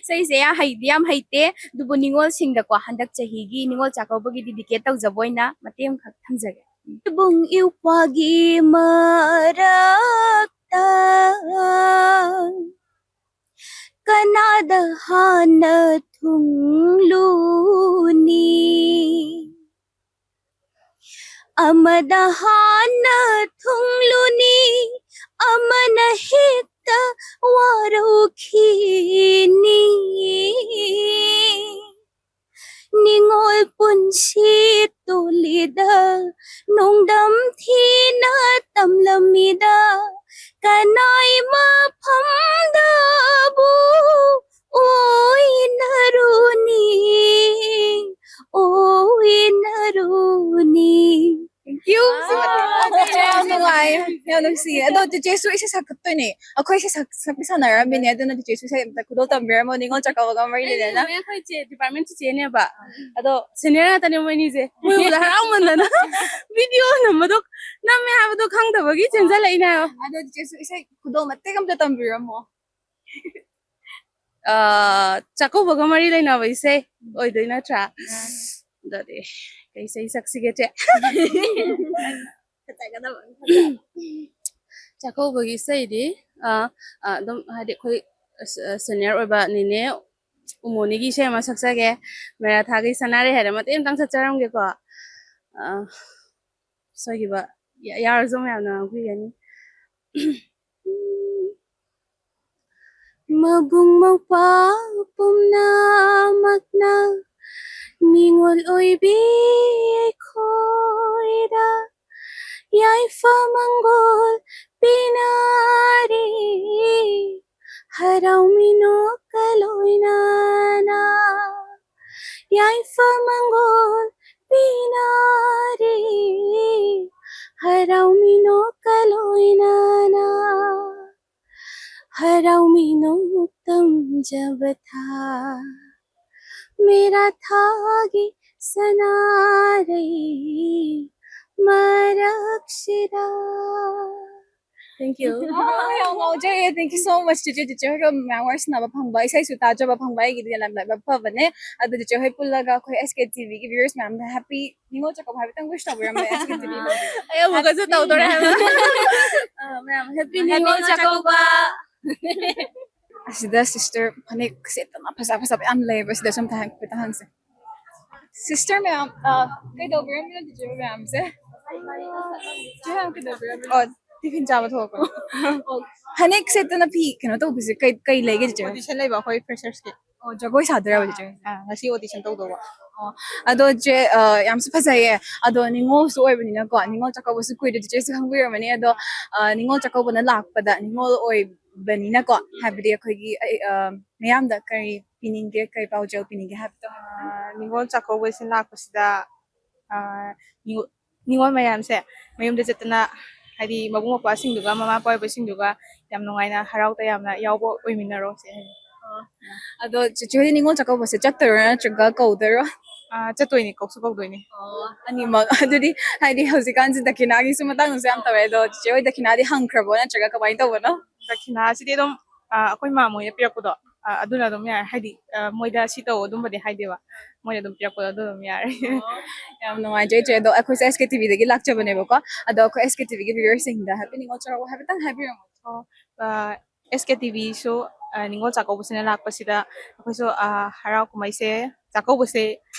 ꯏꯁꯩꯁꯦ ꯌꯥꯝ ꯍꯩꯗꯤ ꯌꯥꯝ ꯍꯩꯇꯦ, ꯑꯗꯨꯕꯨ ꯅꯤꯉꯣꯜꯁꯤꯡꯗꯀꯣ, ꯍꯟꯗꯛ ꯆꯍꯤꯒꯤ ꯅꯤꯉꯣꯜ ꯆꯥꯛꯀꯧꯕꯒꯤ dedicate ꯇꯧꯖꯕ ꯑꯣꯏꯅ ꯃꯇꯦꯛ ꯑꯃꯈꯛ ꯊꯝꯖꯒꯦ꯫ ꯏꯕꯨꯡ ꯏꯄ꯭ꯋꯥꯒꯤ ꯃꯔꯛꯇ ꯀꯅꯥꯗ ꯍꯥꯟꯅ ꯊꯨꯡꯂꯨꯅꯤ? ꯑꯃꯗ ꯍꯥꯟꯅ ꯊꯨꯡꯂꯨꯅꯤ, ꯑꯃꯅ ꯍꯦꯛꯇ ꯋꯥꯔꯧꯈꯤꯅꯤ꯫ ꯅꯤꯡꯉꯣꯜ ꯄꯨꯟꯁꯤ ꯇꯣꯂꯤꯗ ꯅꯣꯡꯗꯝ ꯊꯤꯅ ꯇꯝꯂꯝꯃꯤꯗ ꯀꯅꯥꯏ ꯃꯐꯝꯗꯕꯨ ꯑꯣꯏꯅꯔꯨꯅꯤ, ꯑꯣꯏꯅꯔꯨꯅꯤ꯫ Thank you. ꯌꯥꯝ ꯅꯨꯡꯉꯥꯏ, ꯌꯥꯝ ꯅꯨꯡꯁꯤꯌꯦ꯫ ꯑꯗꯣ ꯆꯤꯆꯦꯁꯨ ꯏꯁꯩ ꯁꯛꯀꯠꯇꯣꯏꯅꯦ꯫ ꯑꯩꯈꯣꯏ ꯏꯁꯩ ꯁꯛ-, ꯁꯛꯄꯤ ꯁꯥꯟꯅꯔꯝꯃꯤꯅꯦ, ꯑꯗꯨꯅ ꯆꯤꯆꯦꯁꯨ ꯏꯁꯩ ꯑꯝꯇ ꯈꯨꯗꯣꯜ ꯇꯝꯕꯤꯔꯝꯃꯣ, ꯅꯤꯉꯣꯜ ꯆꯥꯛꯀꯧꯕꯒ ꯃꯔꯤ ꯂꯩꯅꯅ꯫ ꯑꯩꯈꯣꯏ ꯆꯦ, department ꯆꯤꯆꯦꯅꯦꯕ꯫ ꯑꯗꯣ senior ꯉꯥꯛꯇꯅꯦ ꯃꯣꯏꯅꯤꯁꯦ꯫ ꯃꯣꯏ ꯎꯕꯗ ꯍꯔꯥꯎꯃꯟꯗꯅ video ꯅꯝꯕꯗꯣ, ꯅꯝꯃꯦ ꯍꯥꯏꯕꯗꯣ ꯈꯪꯗꯕꯒꯤ ꯆꯦꯟꯖꯜꯂꯛꯏꯅꯦ ꯍꯥꯏꯕ꯫ ꯑꯗꯣ ꯆꯤꯆꯦꯁꯨ ꯏꯁꯩ ꯈꯨꯗꯣꯜ ꯃꯇꯦꯛ ꯑꯝꯇ ꯇꯝꯕꯤꯔꯝꯃꯣ꯫ ꯑ, ꯆꯥꯛꯀꯧꯕꯒ ꯃꯔꯤ ꯂꯩꯅꯕ ꯏꯁꯩ ꯑꯣꯏꯗꯣꯏ ꯅꯠꯇ꯭ꯔꯥ? ꯑꯗꯨꯗꯤ ꯀꯩ ꯏꯁꯩ ꯁꯛꯁꯤꯒꯦ, ꯆꯦ? ꯆꯥꯛꯀꯧꯕꯒꯤ ꯏꯁꯩꯗꯤ, ꯑ, ꯑ, ꯑꯗꯨꯝ ꯍꯥꯏꯗꯤ ꯑꯩꯈꯣꯏ, ꯑ, senior ꯑꯣꯏꯕ ꯅꯦꯅꯦ ꯎꯃꯣꯅꯤꯒꯤ ꯏꯁꯩ ꯑꯃ ꯁꯛꯆꯒꯦ꯫ ꯃꯦꯔꯥ ꯊꯥꯒꯤ ꯁꯅꯥꯔꯩ ꯍꯥꯏꯔ ꯃꯇꯦꯛ ꯑꯃꯇꯪ ꯁꯛꯆꯔꯝꯒꯦꯀꯣ꯫ ꯑ, ꯁꯣꯏꯈꯤꯕ ꯌꯥ-, ꯌꯥꯎꯔꯁꯨ ꯃꯌꯥꯝꯅ ꯉꯥꯛꯄꯤꯒꯅꯤ꯫ ꯃꯕꯨꯡ ꯃꯧꯄ꯭ꯋꯥ ꯄꯨꯝꯅꯃꯛꯅ ꯅꯤꯉꯣꯜ ꯑꯣꯏꯕꯤ ꯑꯩꯈꯣꯏ ꯑꯣꯏꯗ ꯌꯥꯏꯐ ꯃꯪꯒꯣꯜ ꯄꯤꯅꯔꯤ, ꯍꯔꯥꯎꯃꯤꯅꯣꯛꯀ ꯂꯣꯏꯅꯅ꯫ ꯌꯥꯏꯐ ꯃꯪꯒꯣꯜ ꯄꯤꯅꯔꯤ, ꯍꯔꯥꯎꯃꯤꯅꯣꯛꯀ ꯂꯣꯏꯅꯅ꯫ ꯍꯔꯥꯎꯃꯤꯅꯣꯛ ꯇꯝꯖꯕ ꯊꯥ, ꯃꯦꯔꯥ ꯊꯥꯒꯤ ꯁꯅꯥꯔꯩ ꯃꯔꯛꯁꯤꯗ꯫ Thank you. ꯑꯣ, ꯌꯥꯝ ꯉꯥꯎꯖꯩꯌꯦ꯫ Thank you so much, ꯆꯤꯆꯦ꯫ ꯆꯤꯆꯦ ꯍꯣꯏꯒ ꯃꯌꯥꯝ ꯋꯥꯔꯤ ꯁꯥꯟꯅꯕ ꯐꯪꯕ, ꯏꯁꯩꯁꯨ ꯇꯥꯖꯕ ꯐꯪꯕ ꯑꯩꯒꯤꯗꯤ ꯌꯥꯝꯅ ꯂꯥꯏꯕꯛ ꯐꯕꯅꯦ꯫ ꯑꯗꯨ ꯆꯤꯆꯦ ꯍꯣꯏ ꯄꯨꯜꯂꯒ ꯑꯩꯈꯣꯏ S K T V ꯒꯤ viewers ꯃꯌꯥꯝꯗ happy ꯅꯤꯉꯣꯜ ꯆꯥꯛꯀꯧꯕ ꯍꯥꯏꯐꯦꯠꯇꯪ wish ꯇꯧꯕꯤꯔꯝꯃꯦ, S K T V꯫ ꯑꯩ ꯑꯃꯨꯛꯀꯁꯨ ꯇꯧꯗꯣꯔꯦ ꯍꯥꯏꯕ꯫ ꯑ, ꯃꯌꯥꯝ happy ꯅꯤꯉꯣꯜ ꯆꯥꯛꯀꯧꯕ꯫ ꯑꯁꯤꯗ sister ꯐꯅꯦꯛ ꯁꯦꯠꯇꯅ ꯐꯖ ꯐꯖꯕ ꯌꯥꯝ ꯂꯩꯌꯦꯕ, ꯁꯤꯗꯁꯨ ꯑꯝꯇ ꯍꯪ-, ꯈꯤꯇꯪ ꯍꯪꯁꯦ꯫ Sister ꯃꯌꯥꯝ, ꯑ, ꯀꯩꯗꯧꯕꯤꯔꯝꯃꯤꯅꯣ ꯆꯤꯆꯦ ꯃꯌꯥꯝꯁꯦ? ꯆꯤꯆꯦ ꯃꯌꯥꯝ ꯀꯩꯗꯧꯕꯤꯔꯝꯃꯤꯅꯣ? ꯑꯣ, tiffin ꯆꯥꯕ ꯊꯣꯛꯂꯛꯄ꯫ ꯑꯣ, ꯐꯅꯦꯛ ꯁꯦꯠꯇꯅ ꯐꯤ ꯀꯩꯅꯣ ꯇꯧꯕꯁꯦ ꯀꯩ, ꯀꯩ ꯂꯩꯒꯦ ꯆꯤꯆꯦ? Audition ꯂꯩꯕ ꯑꯩꯈꯣꯏ freshers ꯀꯤ꯫ ꯑꯣ, ꯖꯒꯣꯏ ꯁꯥꯗꯣꯏꯔꯕ ꯆꯤꯆꯦ? ꯑꯥ, ꯉꯁꯤ audition ꯇꯧꯗꯧꯕ꯫ ꯑꯣ, ꯑꯗꯣ ꯆꯦ, ꯑ, ꯌꯥꯝꯁꯨ ꯐꯖꯩꯌꯦ꯫ ꯑꯗꯣ ꯅꯤꯉꯣꯜꯁꯨ ꯑꯣꯏꯕꯅꯤꯅꯀꯣ, ꯅꯤꯉꯣꯜ ꯆꯥꯛꯀꯧꯕꯁꯨ ꯀꯨꯏꯗ꯭ꯔꯦ, ꯆꯤꯆꯦꯁꯨ ꯈꯪꯕꯤꯔꯝꯃꯅꯤ꯫ ꯑꯗꯣ, ꯑ, ꯅꯤꯉꯣꯜ ꯆꯥꯛꯀꯧꯕꯅ ꯂꯥꯛꯄꯗ ꯅꯤꯉꯣꯜ ꯑꯣꯏꯕꯅꯤꯅꯀꯣ, ꯍꯥꯏꯕꯗꯤ ꯑꯩꯈꯣꯏꯒꯤ, ꯑ, ꯑ, ꯃꯤꯌꯥꯝꯗ ꯀꯔꯤ ꯄꯤꯅꯤꯡꯒꯦ, ꯀꯔꯤ ꯄꯥꯎꯖꯦꯜ ꯄꯤꯅꯤꯡꯒꯦ ꯍꯥꯏꯕꯗꯣ? ꯑ, ꯅꯤꯉꯣꯜ ꯆꯥꯛꯀꯧꯕꯁꯤ ꯂꯥꯛꯄꯁꯤꯗ, ꯑ, ꯅꯤꯉꯣ-, ꯅꯤꯉꯣꯜ ꯃꯌꯥꯝꯁꯦ ꯃꯌꯨꯝꯗ ꯆꯠꯇꯅ, ꯍꯥꯏꯗꯤ ꯃꯕꯨꯡ ꯃꯧꯄ꯭ꯋꯥꯁꯤꯡꯗꯨꯒ ꯃꯃꯥ ꯃꯄꯥ ꯑꯣꯏꯕꯁꯤꯡꯗꯨꯒ ꯌꯥꯝ ꯅꯨꯡꯉꯥꯏꯅ ꯍꯔꯥꯎ ꯇꯌꯥꯝꯅ ꯌꯥꯎꯕ ꯑꯣꯏꯃꯤꯟꯅꯔꯣ ꯁꯤ ꯍꯥꯏꯅꯤꯡꯉꯤ꯫ ꯑꯗꯣ ꯆꯤꯆꯦ ꯍꯣꯏꯗꯤ ꯅꯤꯉꯣꯜ ꯆꯥꯛꯀꯧꯕꯁꯦ ꯆꯠꯇꯣꯏꯔꯣ ꯅꯠꯇ꯭ꯔꯒ ꯀꯧꯗꯣꯏꯔꯣ? ꯑꯥ, ꯆꯠꯇꯣꯏꯅꯦ, ꯀꯧꯁꯨ ꯀꯧꯗꯣꯏꯅꯦ꯫ ꯑꯣ, ꯑꯅꯤꯃꯛ꯫ ꯑꯗꯨꯗꯤ ꯍꯥꯏꯗꯤ ꯍꯧꯖꯤꯛꯀꯥꯟꯁꯤ ꯗꯈꯤꯅꯥꯒꯤꯁꯨ ꯃꯇꯥꯡꯁꯨ ꯌꯥꯝ ꯇꯧꯋꯦ, ꯑꯗꯣ ꯆꯤꯆꯦ ꯍꯣꯏ ꯗꯈꯤꯅꯥꯗꯤ ꯍꯪꯈ꯭ꯔꯕꯣ ꯅꯠꯇ꯭ꯔꯒ ꯀꯃꯥꯏꯅ ꯇꯧꯕꯅꯣ? ꯗꯈꯤꯅꯥꯁꯤꯗꯤ ꯑꯗꯨꯝ, ꯑꯥ, ꯑꯩꯈꯣꯏ ꯃꯥꯃꯣꯏꯅ ꯄꯤꯔꯛꯄꯗꯣ, ꯑꯥ, ꯑꯗꯨꯅ ꯑꯗꯨꯝ ꯌꯥꯔꯦ꯫ ꯍꯥꯏꯗꯤ, ꯑꯥ, ꯃꯣꯏꯗ ꯁꯤ ꯇꯧ ꯑꯗꯨꯝꯕꯗꯤ ꯍꯥꯏꯗꯦꯕ, ꯃꯣꯏꯅ ꯑꯗꯨꯝ ꯄꯤꯔꯛꯄꯗꯣ ꯑꯗꯨ ꯑꯗꯨꯝ ꯌꯥꯔꯦ꯫ ꯑꯣ, ꯌꯥꯝ ꯅꯨꯡꯉꯥꯏꯖꯩ ꯆꯦ꯫ ꯑꯗꯣ ꯑꯩꯈꯣꯏꯁꯦ S K T V ꯗꯒꯤ ꯂꯥꯛꯆꯕꯅꯦꯕꯀꯣ, ꯑꯗꯣ ꯑꯩꯈꯣꯏ S K T V ꯒꯤ viewer ꯁꯤꯡꯗ happy ꯅꯤꯉꯣꯜ ꯆꯥꯛꯀꯧꯕ ꯍꯥꯏꯐꯦꯠꯇꯪ ꯍꯥꯏꯕꯤꯔꯝꯃꯣ꯫ ꯑꯣ, ꯑꯥ, S K T V ꯁꯨ, ꯑꯥ, ꯅꯤꯉꯣꯜ ꯆꯥꯛꯀꯧꯕꯁꯤꯅ ꯂꯥꯛꯄꯁꯤꯗ ꯑꯩꯈꯣꯏꯁꯨ, ꯑꯥ, ꯍꯔꯥꯎ ꯀꯨꯝꯍꯩꯁꯦ, ꯆꯥꯛꯀꯧꯕꯁꯦ,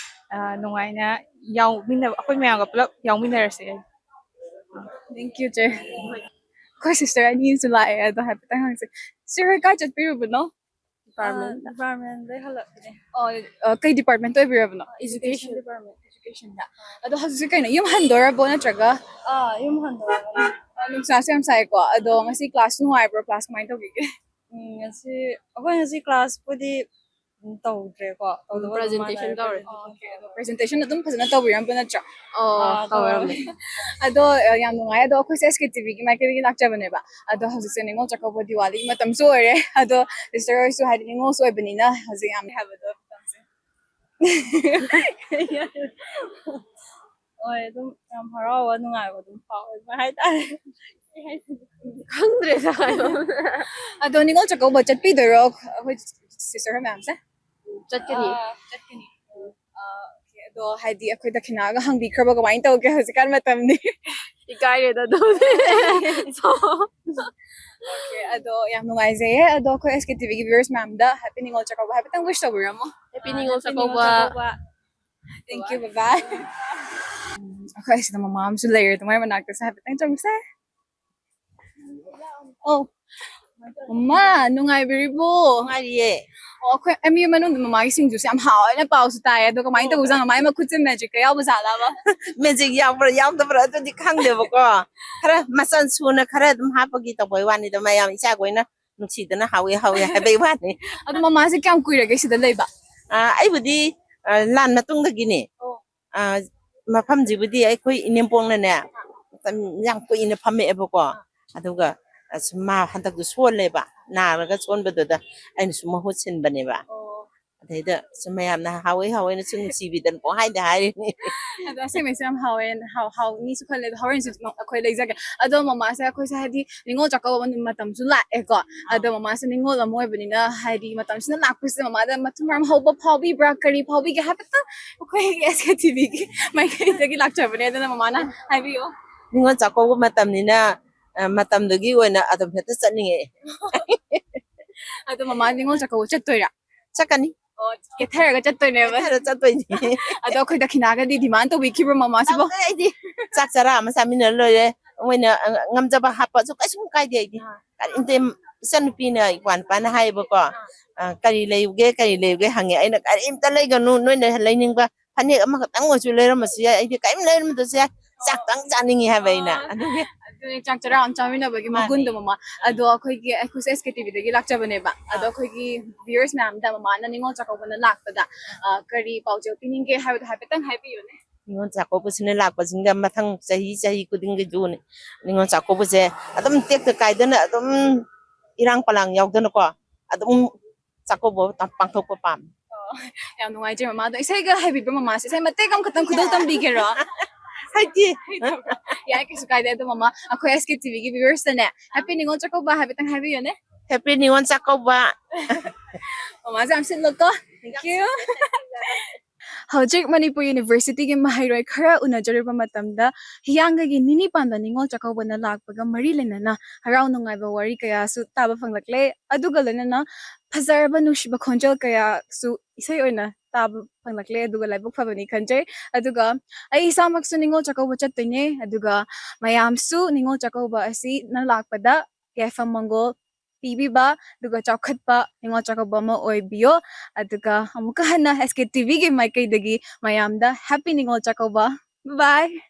ꯑꯥ, ꯅꯨꯡꯉꯥꯏꯅ ꯌꯥꯎꯃꯤꯟꯅꯕ, ꯑꯩꯈꯣꯏ ꯃꯌꯥꯝꯒ ꯄꯨꯂꯞ ꯌꯥꯎꯃꯤꯟꯅꯔꯁꯦ꯫ Thank you ꯆꯦ꯫ ꯑꯩꯈꯣꯏ sister ꯑꯅꯤꯁꯨ ꯂꯥꯛꯑꯦ, ꯑꯗꯣ ꯍꯥꯏꯐꯦꯠꯇꯪ ꯍꯪꯁꯦ꯫ Sister ꯍꯣꯏ ꯀꯥꯏ ꯆꯠꯄꯤꯔꯨꯕꯅꯣ? Department꯫ ꯑꯥ, department ꯗꯩ ꯍꯜꯂꯛꯄꯅꯦ꯫ ꯑꯣ, ꯑ, ꯀꯩ department ꯑꯣꯏꯕꯤꯔꯕꯅꯣ? Education department꯫ ꯑꯗꯣ ꯍꯧꯖꯤꯛꯁꯦ ꯀꯩꯅꯣ, ꯌꯨꯝ ꯍꯟꯗꯣꯔꯕꯣ ꯅꯠꯇ꯭ꯔꯒ? ꯑꯥ, ꯌꯨꯝ ꯍꯟꯗꯣꯔꯕꯅꯤ꯫ ꯑ, ꯅꯨꯡꯁꯥꯁꯨ ꯌꯥꯝ ꯁꯥꯏꯀꯣ꯫ ꯑꯗꯣ ꯉꯁꯤ ꯀ꯭ꯂꯥꯁ ꯅꯨꯡꯉꯥꯏꯕ꯭ꯔꯣ? ꯀ꯭ꯂꯥꯁ ꯀꯃꯥꯏꯅ ꯇꯧꯈꯤꯒꯦ? ꯎꯝ, ꯉꯁꯤ, ꯑꯩꯈꯣꯏ ꯉꯁꯤ ꯀ꯭ꯂꯥꯁꯄꯨꯗꯤ, ꯎꯝ, ꯇꯧꯗ꯭ꯔꯦꯀꯣ꯫ ꯇꯧꯗꯕ ꯑꯗꯨꯝ presentation ꯃꯥꯟꯅꯔꯦ, ꯇꯧꯔꯦ꯫ Presentation ꯑꯣꯀꯦ, ꯑꯗꯣ presentation ꯑꯗꯨꯝ ꯐꯖꯅ ꯇꯧꯕꯤꯔꯝꯕ ꯅꯠꯇ꯭ꯔꯣ? ꯑꯣ, ꯑꯥ, ꯇꯧꯔꯝꯃꯦ꯫ ꯇꯧꯔꯝꯃꯦ꯫ ꯑꯗꯣ, ꯑ, ꯌꯥꯝ ꯅꯨꯡꯉꯥꯏ꯫ ꯑꯗꯣ ꯑꯩꯈꯣꯏꯁꯦ S K T Vꯒꯤ ꯃꯥꯏꯀꯩꯗꯒꯤ ꯂꯥꯛꯆꯕꯅꯦꯕ꯫ ꯑꯗꯣ ꯍꯧꯖꯤꯛꯁꯦ ꯅꯤꯉꯣꯜ ꯆꯥꯛꯀꯧꯕ ꯗꯤꯋꯥꯂꯤꯒꯤ ꯃꯇꯝꯁꯨ ꯑꯣꯏꯔꯦ꯫ ꯑꯗꯣ sister ꯍꯣꯏꯁꯨ ꯍꯥꯏꯗꯤ ꯅꯤꯉꯣꯜꯁꯨ ꯑꯣꯏꯕꯅꯤꯅ ꯍꯧꯖꯤꯛ ꯌꯥꯝ ꯍꯥꯏꯕꯗꯣ ꯃꯇꯝꯁꯦ꯫ ꯍꯣꯏ, ꯑꯗꯨꯝ ꯌꯥꯝ ꯍꯔꯥꯎꯕ, ꯅꯨꯡꯉꯥꯏꯕ ꯑꯗꯨꯝ ꯐꯥꯎꯋꯦ, ꯑꯗꯨꯃꯥꯏ ꯍꯥꯏꯇꯥꯔꯦ꯫ ꯈꯪꯗ꯭ꯔꯦꯗ ꯍꯥꯏꯕ꯫ ꯑꯗꯣ ꯅꯤꯉꯣꯜ ꯆꯥꯛꯀꯧꯕ ꯆꯠꯄꯤꯗꯣꯏꯔꯣ? ꯑꯩꯈꯣꯏ sister ꯍꯣꯏ ꯃꯌꯥꯝꯁꯦ? ꯆꯠꯀꯅꯤ꯫ ꯑꯥ, ꯆꯠꯀꯅꯤ꯫ ꯑꯥ, ꯑꯣꯀꯦ꯫ ꯑꯗꯣ ꯍꯥꯏꯗꯤ ꯑꯩꯈꯣꯏ ꯗꯈꯤꯅꯥꯒ ꯍꯪꯕꯤꯈ꯭ꯔꯕ ꯀꯃꯥꯏꯅ ꯇꯧꯒꯦ ꯍꯧꯖꯤꯛꯀꯥꯟ ꯃꯇꯝꯗꯤ? ꯏꯀꯥꯏꯔꯦꯗ ꯑꯗꯨꯗꯤ꯫ ꯑꯣꯀꯦ, ꯑꯗꯣ ꯌꯥꯝ ꯅꯨꯡꯉꯥꯏꯖꯩꯌꯦ꯫ ꯑꯗꯣ ꯑꯩꯈꯣꯏ S K T Vꯒꯤ viewers ꯃꯌꯥꯝꯗ happy ꯅꯤꯉꯣꯜ ꯆꯥꯛꯀꯧꯕ ꯍꯥꯏꯐꯦꯠꯇꯪ wish ꯇꯧꯕꯤꯔꯝꯃꯣ꯫ Happy Ningol Chakkouba. Thank you, bye bye. ꯎꯝ, ꯑꯩꯈꯣꯏ ꯑꯁꯤꯗ ꯃꯃꯥ ꯑꯃꯁꯨ ꯂꯩꯔꯦ, ꯑꯗꯨ ꯃꯥꯏ ꯃꯅꯥꯛꯇꯁꯨ ꯍꯥꯏꯐꯦꯠꯇꯪ ꯆꯪꯁꯦ꯫ ꯑꯧ꯫ ꯃꯃꯥ, ꯅꯨꯡꯉꯥꯏꯕꯤꯔꯤꯕꯣ? ꯅꯨꯡꯉꯥꯏꯔꯤꯌꯦ꯫ ꯑꯣ, ꯑꯩꯈꯣꯏ M U ꯃꯅꯨꯡꯗ ꯃꯃꯥꯒꯤ ꯁꯤꯡꯖꯨꯁꯦ ꯌꯥꯝ ꯍꯥꯎꯋꯦꯅ ꯄꯥꯎꯁꯨ ꯇꯥꯏꯌꯦ, ꯑꯗꯣ ꯀꯃꯥꯏꯅ ꯑꯣ꯫ ꯇꯧꯕꯖꯥꯠꯅꯣ? ꯃꯥꯏ ꯃꯈꯨꯠꯁꯦ magicꯀ ꯌꯥꯎꯕ ꯖꯥꯠꯂꯕ? Magic ꯌꯥꯎꯕ꯭ꯔꯥ ꯌꯥꯎꯗꯕ꯭ꯔꯥ ꯑꯗꯨꯗꯤ ꯈꯪꯗꯦꯕꯀꯣ꯫ ꯈꯔ ꯃꯆꯜ ꯁꯨꯅ ꯈꯔ ꯑꯗꯨꯝ ꯍꯥꯞꯄꯒꯤ ꯇꯧꯕꯩ ꯋꯥꯅꯤꯗ, ꯃꯌꯥꯝ ꯏꯆꯥꯈꯣꯏꯅ ꯅꯨꯡꯁꯤꯗꯅ ꯍꯥꯎꯋꯦ ꯍꯥꯎꯋꯦ ꯍꯥꯏꯕꯩ ꯋꯥꯅꯤ꯫ ꯑꯗꯣ ꯃꯃꯥꯁꯦ ꯀꯌꯥꯝ ꯀꯨꯏꯔꯒꯦ ꯁꯤꯗ ꯂꯩꯕ? ꯑ, ꯑꯩꯕꯨꯗꯤ, ꯑ, ꯂꯥꯟ ꯃꯇꯨꯡꯗꯒꯤꯅꯦ꯫ ꯑꯣ꯫ ꯑ, ꯃꯐꯝꯁꯤꯕꯨꯗꯤ ꯑꯩꯈꯣꯏ ꯏꯅꯦꯝꯄꯣꯛꯅꯅꯦ, ꯃꯇꯝ ꯌꯥꯝ ꯀꯨꯏꯅ ꯐꯝꯃꯛꯑꯦꯕꯀꯣ꯫ ꯑꯗꯨꯒ, ꯑ, ꯁꯨꯝ ꯃꯥ ꯍꯟꯗꯛꯇꯨ ꯁꯣꯜꯂꯦꯕ, ꯅꯥꯔꯒ ꯁꯣꯟꯕꯗꯨꯗ ꯑꯩꯅ ꯁꯨꯝ ꯃꯍꯨꯠ ꯁꯤꯟꯕꯅꯦꯕ꯫ ꯑꯣ꯫ ꯑꯗꯩꯗ ꯁꯨꯝ ꯃꯌꯥꯝꯅ ꯍꯥꯎꯋꯦ ꯍꯥꯎꯋꯦꯅ ꯁꯨꯝ ꯅꯨꯡꯁꯤꯕꯤꯗꯅ ꯄꯪꯍꯥꯏꯗ ꯍꯥꯏꯔꯤꯅꯤ꯫ ꯑꯗꯣ ꯑꯁꯦꯡꯕꯩꯁꯨ ꯌꯥꯝ ꯍꯥꯎꯋꯦ, ꯍꯥꯎ-, ꯍꯥꯎꯅꯤꯁꯨ ꯈꯜꯂꯦ꯫ ꯑꯗꯣ ꯍꯣꯔꯦꯟꯁꯨ ꯑꯩꯈꯣꯏ ꯂꯩꯖꯒꯦ꯫ ꯑꯗꯣ ꯃꯃꯥꯁꯦ ꯑꯩꯈꯣꯏꯁꯦ ꯍꯥꯏꯗꯤ ꯅꯤꯉꯣꯜ ꯆꯥꯛꯀꯧꯕ ꯃꯇꯝꯁꯨ ꯂꯥꯛꯑꯦꯀꯣ꯫ ꯑꯗꯣ ꯃꯃꯥꯁꯦ ꯅꯤꯉꯣꯜ ꯑꯃ ꯑꯣꯏꯕꯅꯤꯅ ꯍꯥꯏꯗꯤ ꯃꯇꯝꯁꯤꯅ ꯂꯥꯛꯄꯁꯤꯗ ꯃꯃꯥꯗ ꯃꯊꯨꯝ ꯃꯔꯥꯡ ꯍꯧꯕ ꯐꯥꯎꯕꯤꯕ꯭ꯔꯥ, ꯀꯔꯤ ꯐꯥꯎꯕꯤꯒꯦ ꯍꯥꯏꯐꯦꯠꯇꯪ ꯑꯩꯈꯣꯏꯒꯤ S K T Vꯒꯤ ꯃꯥꯏꯀꯩꯗꯒꯤ ꯂꯥꯛꯆꯕꯅꯦ, ꯑꯗꯨꯅ ꯃꯃꯥꯅ ꯍꯥꯏꯕꯤꯌꯣ꯫ ꯅꯤꯉꯣꯜ ꯆꯥꯛꯀꯧꯕ ꯃꯇꯝꯅꯤꯅ, ꯑ, ꯃꯇꯝꯗꯨꯒꯤ ꯑꯣꯏꯅ ꯑꯗꯨꯝ ꯍꯦꯛꯇ ꯆꯠꯅꯤꯡꯉꯛꯑꯦ꯫ ꯑꯗꯣ ꯃꯃꯥ ꯅꯤꯉꯣꯜ ꯆꯥꯛꯀꯧꯕ ꯆꯠꯇꯣꯏꯔꯥ? ꯆꯠꯀꯅꯤ꯫ ꯑꯣ, ꯀꯦꯊꯔꯒ ꯆꯠꯇꯣꯏꯅꯦꯕ꯫ ꯀꯦꯊꯔ ꯆꯠꯇꯣꯏꯅꯦ꯫ ꯑꯗꯣ ꯑꯩꯈꯣꯏ ꯗꯈꯤꯅꯥꯒꯗꯤ demand ꯇꯧꯕꯤꯈꯤꯕ꯭ꯔꯣ ꯃꯃꯥꯁꯤꯕꯣ? ꯇꯧꯗꯦ ꯑꯩꯗꯤ꯫ ꯆꯥꯛ ꯆꯔꯥ ꯑꯃ ꯆꯥꯃꯤꯟꯅꯔ ꯂꯣꯏꯔꯦ꯫ ꯃꯣꯏꯅ, ꯑ, ꯉꯝꯖꯕ ꯍꯥꯞꯄꯁꯨ ꯀꯩꯁꯨꯝ ꯀꯥꯏꯗꯦ ꯑꯩꯗꯤ꯫ ꯑꯥ꯫ ꯀꯔꯤꯝꯇ ꯏꯆꯟꯅꯨꯄꯤꯅ ꯏꯄ꯭ꯋꯥ ꯅꯨꯄꯥꯅ ꯍꯥꯏꯌꯦꯕꯀꯣ, ꯑꯥ꯫ ꯑ, "ꯀꯔꯤ ꯂꯩꯌꯨꯒꯦ, ꯀꯔꯤ ꯂꯩꯌꯨꯒꯦ?" ꯍꯪꯉꯦ꯫ ꯑꯩꯅ, "ꯀꯔꯤꯝꯇ ꯂꯩꯒꯅꯨ, ꯅꯣꯏꯅ ꯂꯩꯅꯤꯡꯕ ꯐꯅꯦꯛ ꯑꯃꯈꯛꯇꯪ ꯑꯣꯏꯁꯨ ꯂꯩꯔꯝꯃꯁꯨ ꯌꯥꯏ, ꯑꯩꯗꯤ ꯀꯔꯤꯝ ꯂꯩꯔꯝꯗ꯭ꯔꯁꯨ ꯌꯥꯏ, ꯆꯥꯛꯇꯪ ꯆꯥꯅꯤꯡꯉꯤ ꯍꯥꯏꯕ ꯑꯩꯅ꯫ ꯑꯗꯨꯒꯤ ꯑꯗꯨꯅꯦ, ꯆꯥꯛ ꯆꯔꯥ ꯑꯃ ꯆꯥꯃꯤꯟꯅꯕꯒꯤ ꯃꯥꯅꯦ꯫ ꯃꯒꯨꯟꯗꯣ ꯃꯃꯥ꯫ ꯑꯗꯣ ꯑꯩꯈꯣꯏꯒꯤ ꯑꯩꯈꯣꯏꯁꯦ ꯑꯦꯁ ꯀꯦ ꯇꯤꯚꯤꯗꯒꯤ ꯂꯥꯛꯆꯕꯅꯦꯕ꯫ ꯑꯗꯣ ꯑꯩꯈꯣꯏꯒꯤ ꯚꯤꯌꯔꯁ ꯃꯌꯥꯝꯗ ꯃꯃꯥꯅ ꯅꯤꯉꯣꯜ ꯆꯥꯛꯀꯧꯕꯅ ꯂꯥꯛꯄꯗ ꯑ, ꯀꯔꯤ ꯄꯥꯎꯖꯦꯜ ꯄꯤꯅꯤꯡꯒꯦ ꯍꯥꯏꯕꯗꯣ ꯍꯥꯏꯐꯦꯠꯇꯪ ꯍꯥꯏꯕꯤꯌꯨꯅꯦ꯫ ꯅꯤꯉꯣꯜ ꯆꯥꯛꯀꯧꯕꯁꯤꯅ ꯂꯥꯛꯄꯁꯤꯡꯗ ꯃꯊꯪ ꯆꯍꯤ ꯆꯍꯤ ꯈꯨꯗꯤꯡꯒꯤꯁꯨꯅꯦ, ꯅꯤꯉꯣꯜ ꯆꯥꯛꯀꯧꯕꯁꯦ ꯑꯗꯨꯝ ꯇꯦꯛꯇ ꯀꯥꯏꯗꯅ ꯑꯗꯨꯝ ꯏꯔꯥꯡ ꯄꯂꯥꯡ ꯌꯥꯎꯗꯅꯀꯣ ꯑꯗꯨꯝ ꯆꯥꯛꯀꯧꯕ ꯄꯥꯡꯊꯣꯛꯄ ꯄꯥꯝꯃꯤ꯫ ꯌꯥꯝ ꯅꯨꯡꯉꯥꯏꯖꯩ ꯃꯃꯥ꯫ ꯑꯗꯣ ꯏꯁꯩꯒ ꯍꯩꯕꯤꯕ꯭ꯔꯣ ꯃꯃꯥꯁꯦ? ꯏꯁꯩ ꯃꯇꯦꯛ ꯑꯃꯈꯛꯇꯪ ꯈꯨꯗꯣꯜ ꯇꯝꯕꯤꯒꯦꯔꯣ? ꯍꯥꯏꯗꯤ ꯌꯥꯏ, ꯀꯩꯁꯨ ꯀꯥꯏꯗꯦ꯫ ꯑꯗꯣ ꯃꯃꯥ, ꯑꯩꯈꯣꯏ ꯑꯦꯁ ꯀꯦ ꯇꯤꯚꯤꯒꯤ ꯚꯤꯌꯔꯁꯇꯅꯦ, ꯍꯦꯄꯤ ꯅꯤꯉꯣꯜ ꯆꯥꯛꯀꯧꯕ ꯍꯥꯏꯐꯦꯠꯇꯪ ꯍꯥꯏꯕꯤꯌꯨꯅꯦ꯫ ꯍꯦꯄꯤ ꯅꯤꯉꯣꯜ ꯆꯥꯛꯀꯧꯕ꯫ ꯃꯃꯥꯁꯦ ꯌꯥꯝ ꯁꯤꯠꯂꯣꯀꯣ꯫ Thank you. ꯍꯧꯖꯤꯛ ꯃꯅꯤꯄꯨꯔ ꯌꯨꯅꯤꯚꯔꯁꯤꯇꯤꯒꯤ ꯃꯍꯩꯔꯣꯏ ꯈꯔ ꯎꯅꯖꯔꯨꯕ ꯃꯇꯝꯗ ꯍꯤꯌꯥꯡꯒꯩꯒꯤ ꯅꯤꯅꯤ ꯄꯥꯟꯕ ꯅꯤꯉꯣꯜ ꯆꯥꯛꯀꯧꯕꯅ ꯂꯥꯛꯄꯒ ꯃꯔꯤ ꯂꯩꯅꯅ ꯍꯔꯥꯎ ꯅꯨꯡꯉꯥꯏꯕ ꯋꯥꯔꯤ ꯀꯌꯥꯁꯨ ꯇꯥꯕ ꯐꯪꯂꯛꯂꯦ꯫ ꯑꯗꯨꯒ ꯂꯣꯏꯅꯅ ꯐꯖꯔꯕ ꯅꯨꯡꯁꯤꯕ ꯈꯣꯟꯖꯦꯜ ꯀꯌꯥꯁꯨ ꯏꯁꯩ ꯑꯣꯏꯅ ꯇꯥꯕ ꯐꯪꯂꯛꯂꯦ꯫ ꯑꯗꯨꯒ ꯂꯥꯏꯕꯛ ꯐꯕꯅꯤ ꯈꯟꯖꯩ꯫ ꯑꯗꯨꯒ ꯑꯩ ꯏꯁꯥꯃꯛꯁꯨ ꯅꯤꯉꯣꯜ ꯆꯥꯛꯀꯧꯕ ꯆꯠꯇꯣꯏꯅꯦ꯫ ꯑꯗꯨꯒ ꯃꯌꯥꯝꯁꯨ ꯅꯤꯉꯣꯜ ꯆꯥꯛꯀꯧꯕ ꯑꯁꯤꯅ ꯂꯥꯛꯄꯗ ꯌꯥꯏꯐ ꯃꯪꯒꯣꯜ ꯄꯤꯕꯤꯕ, ꯑꯗꯨꯒ ꯆꯥꯎꯈꯠꯄ ꯅꯤꯉꯣꯜ ꯆꯥꯛꯀꯧꯕ ꯑꯃ ꯑꯣꯏꯕꯤꯌꯣ꯫ ꯑꯗꯨꯒ ꯑꯃꯨꯛꯀ ꯍꯟꯅ ꯑꯦꯁ ꯀꯦ ꯇꯤꯚꯤꯒꯤ ꯃꯥꯏꯀꯩꯗꯒꯤ ꯃꯌꯥꯝꯗ happy Ningol Chakkouba. Bye bye.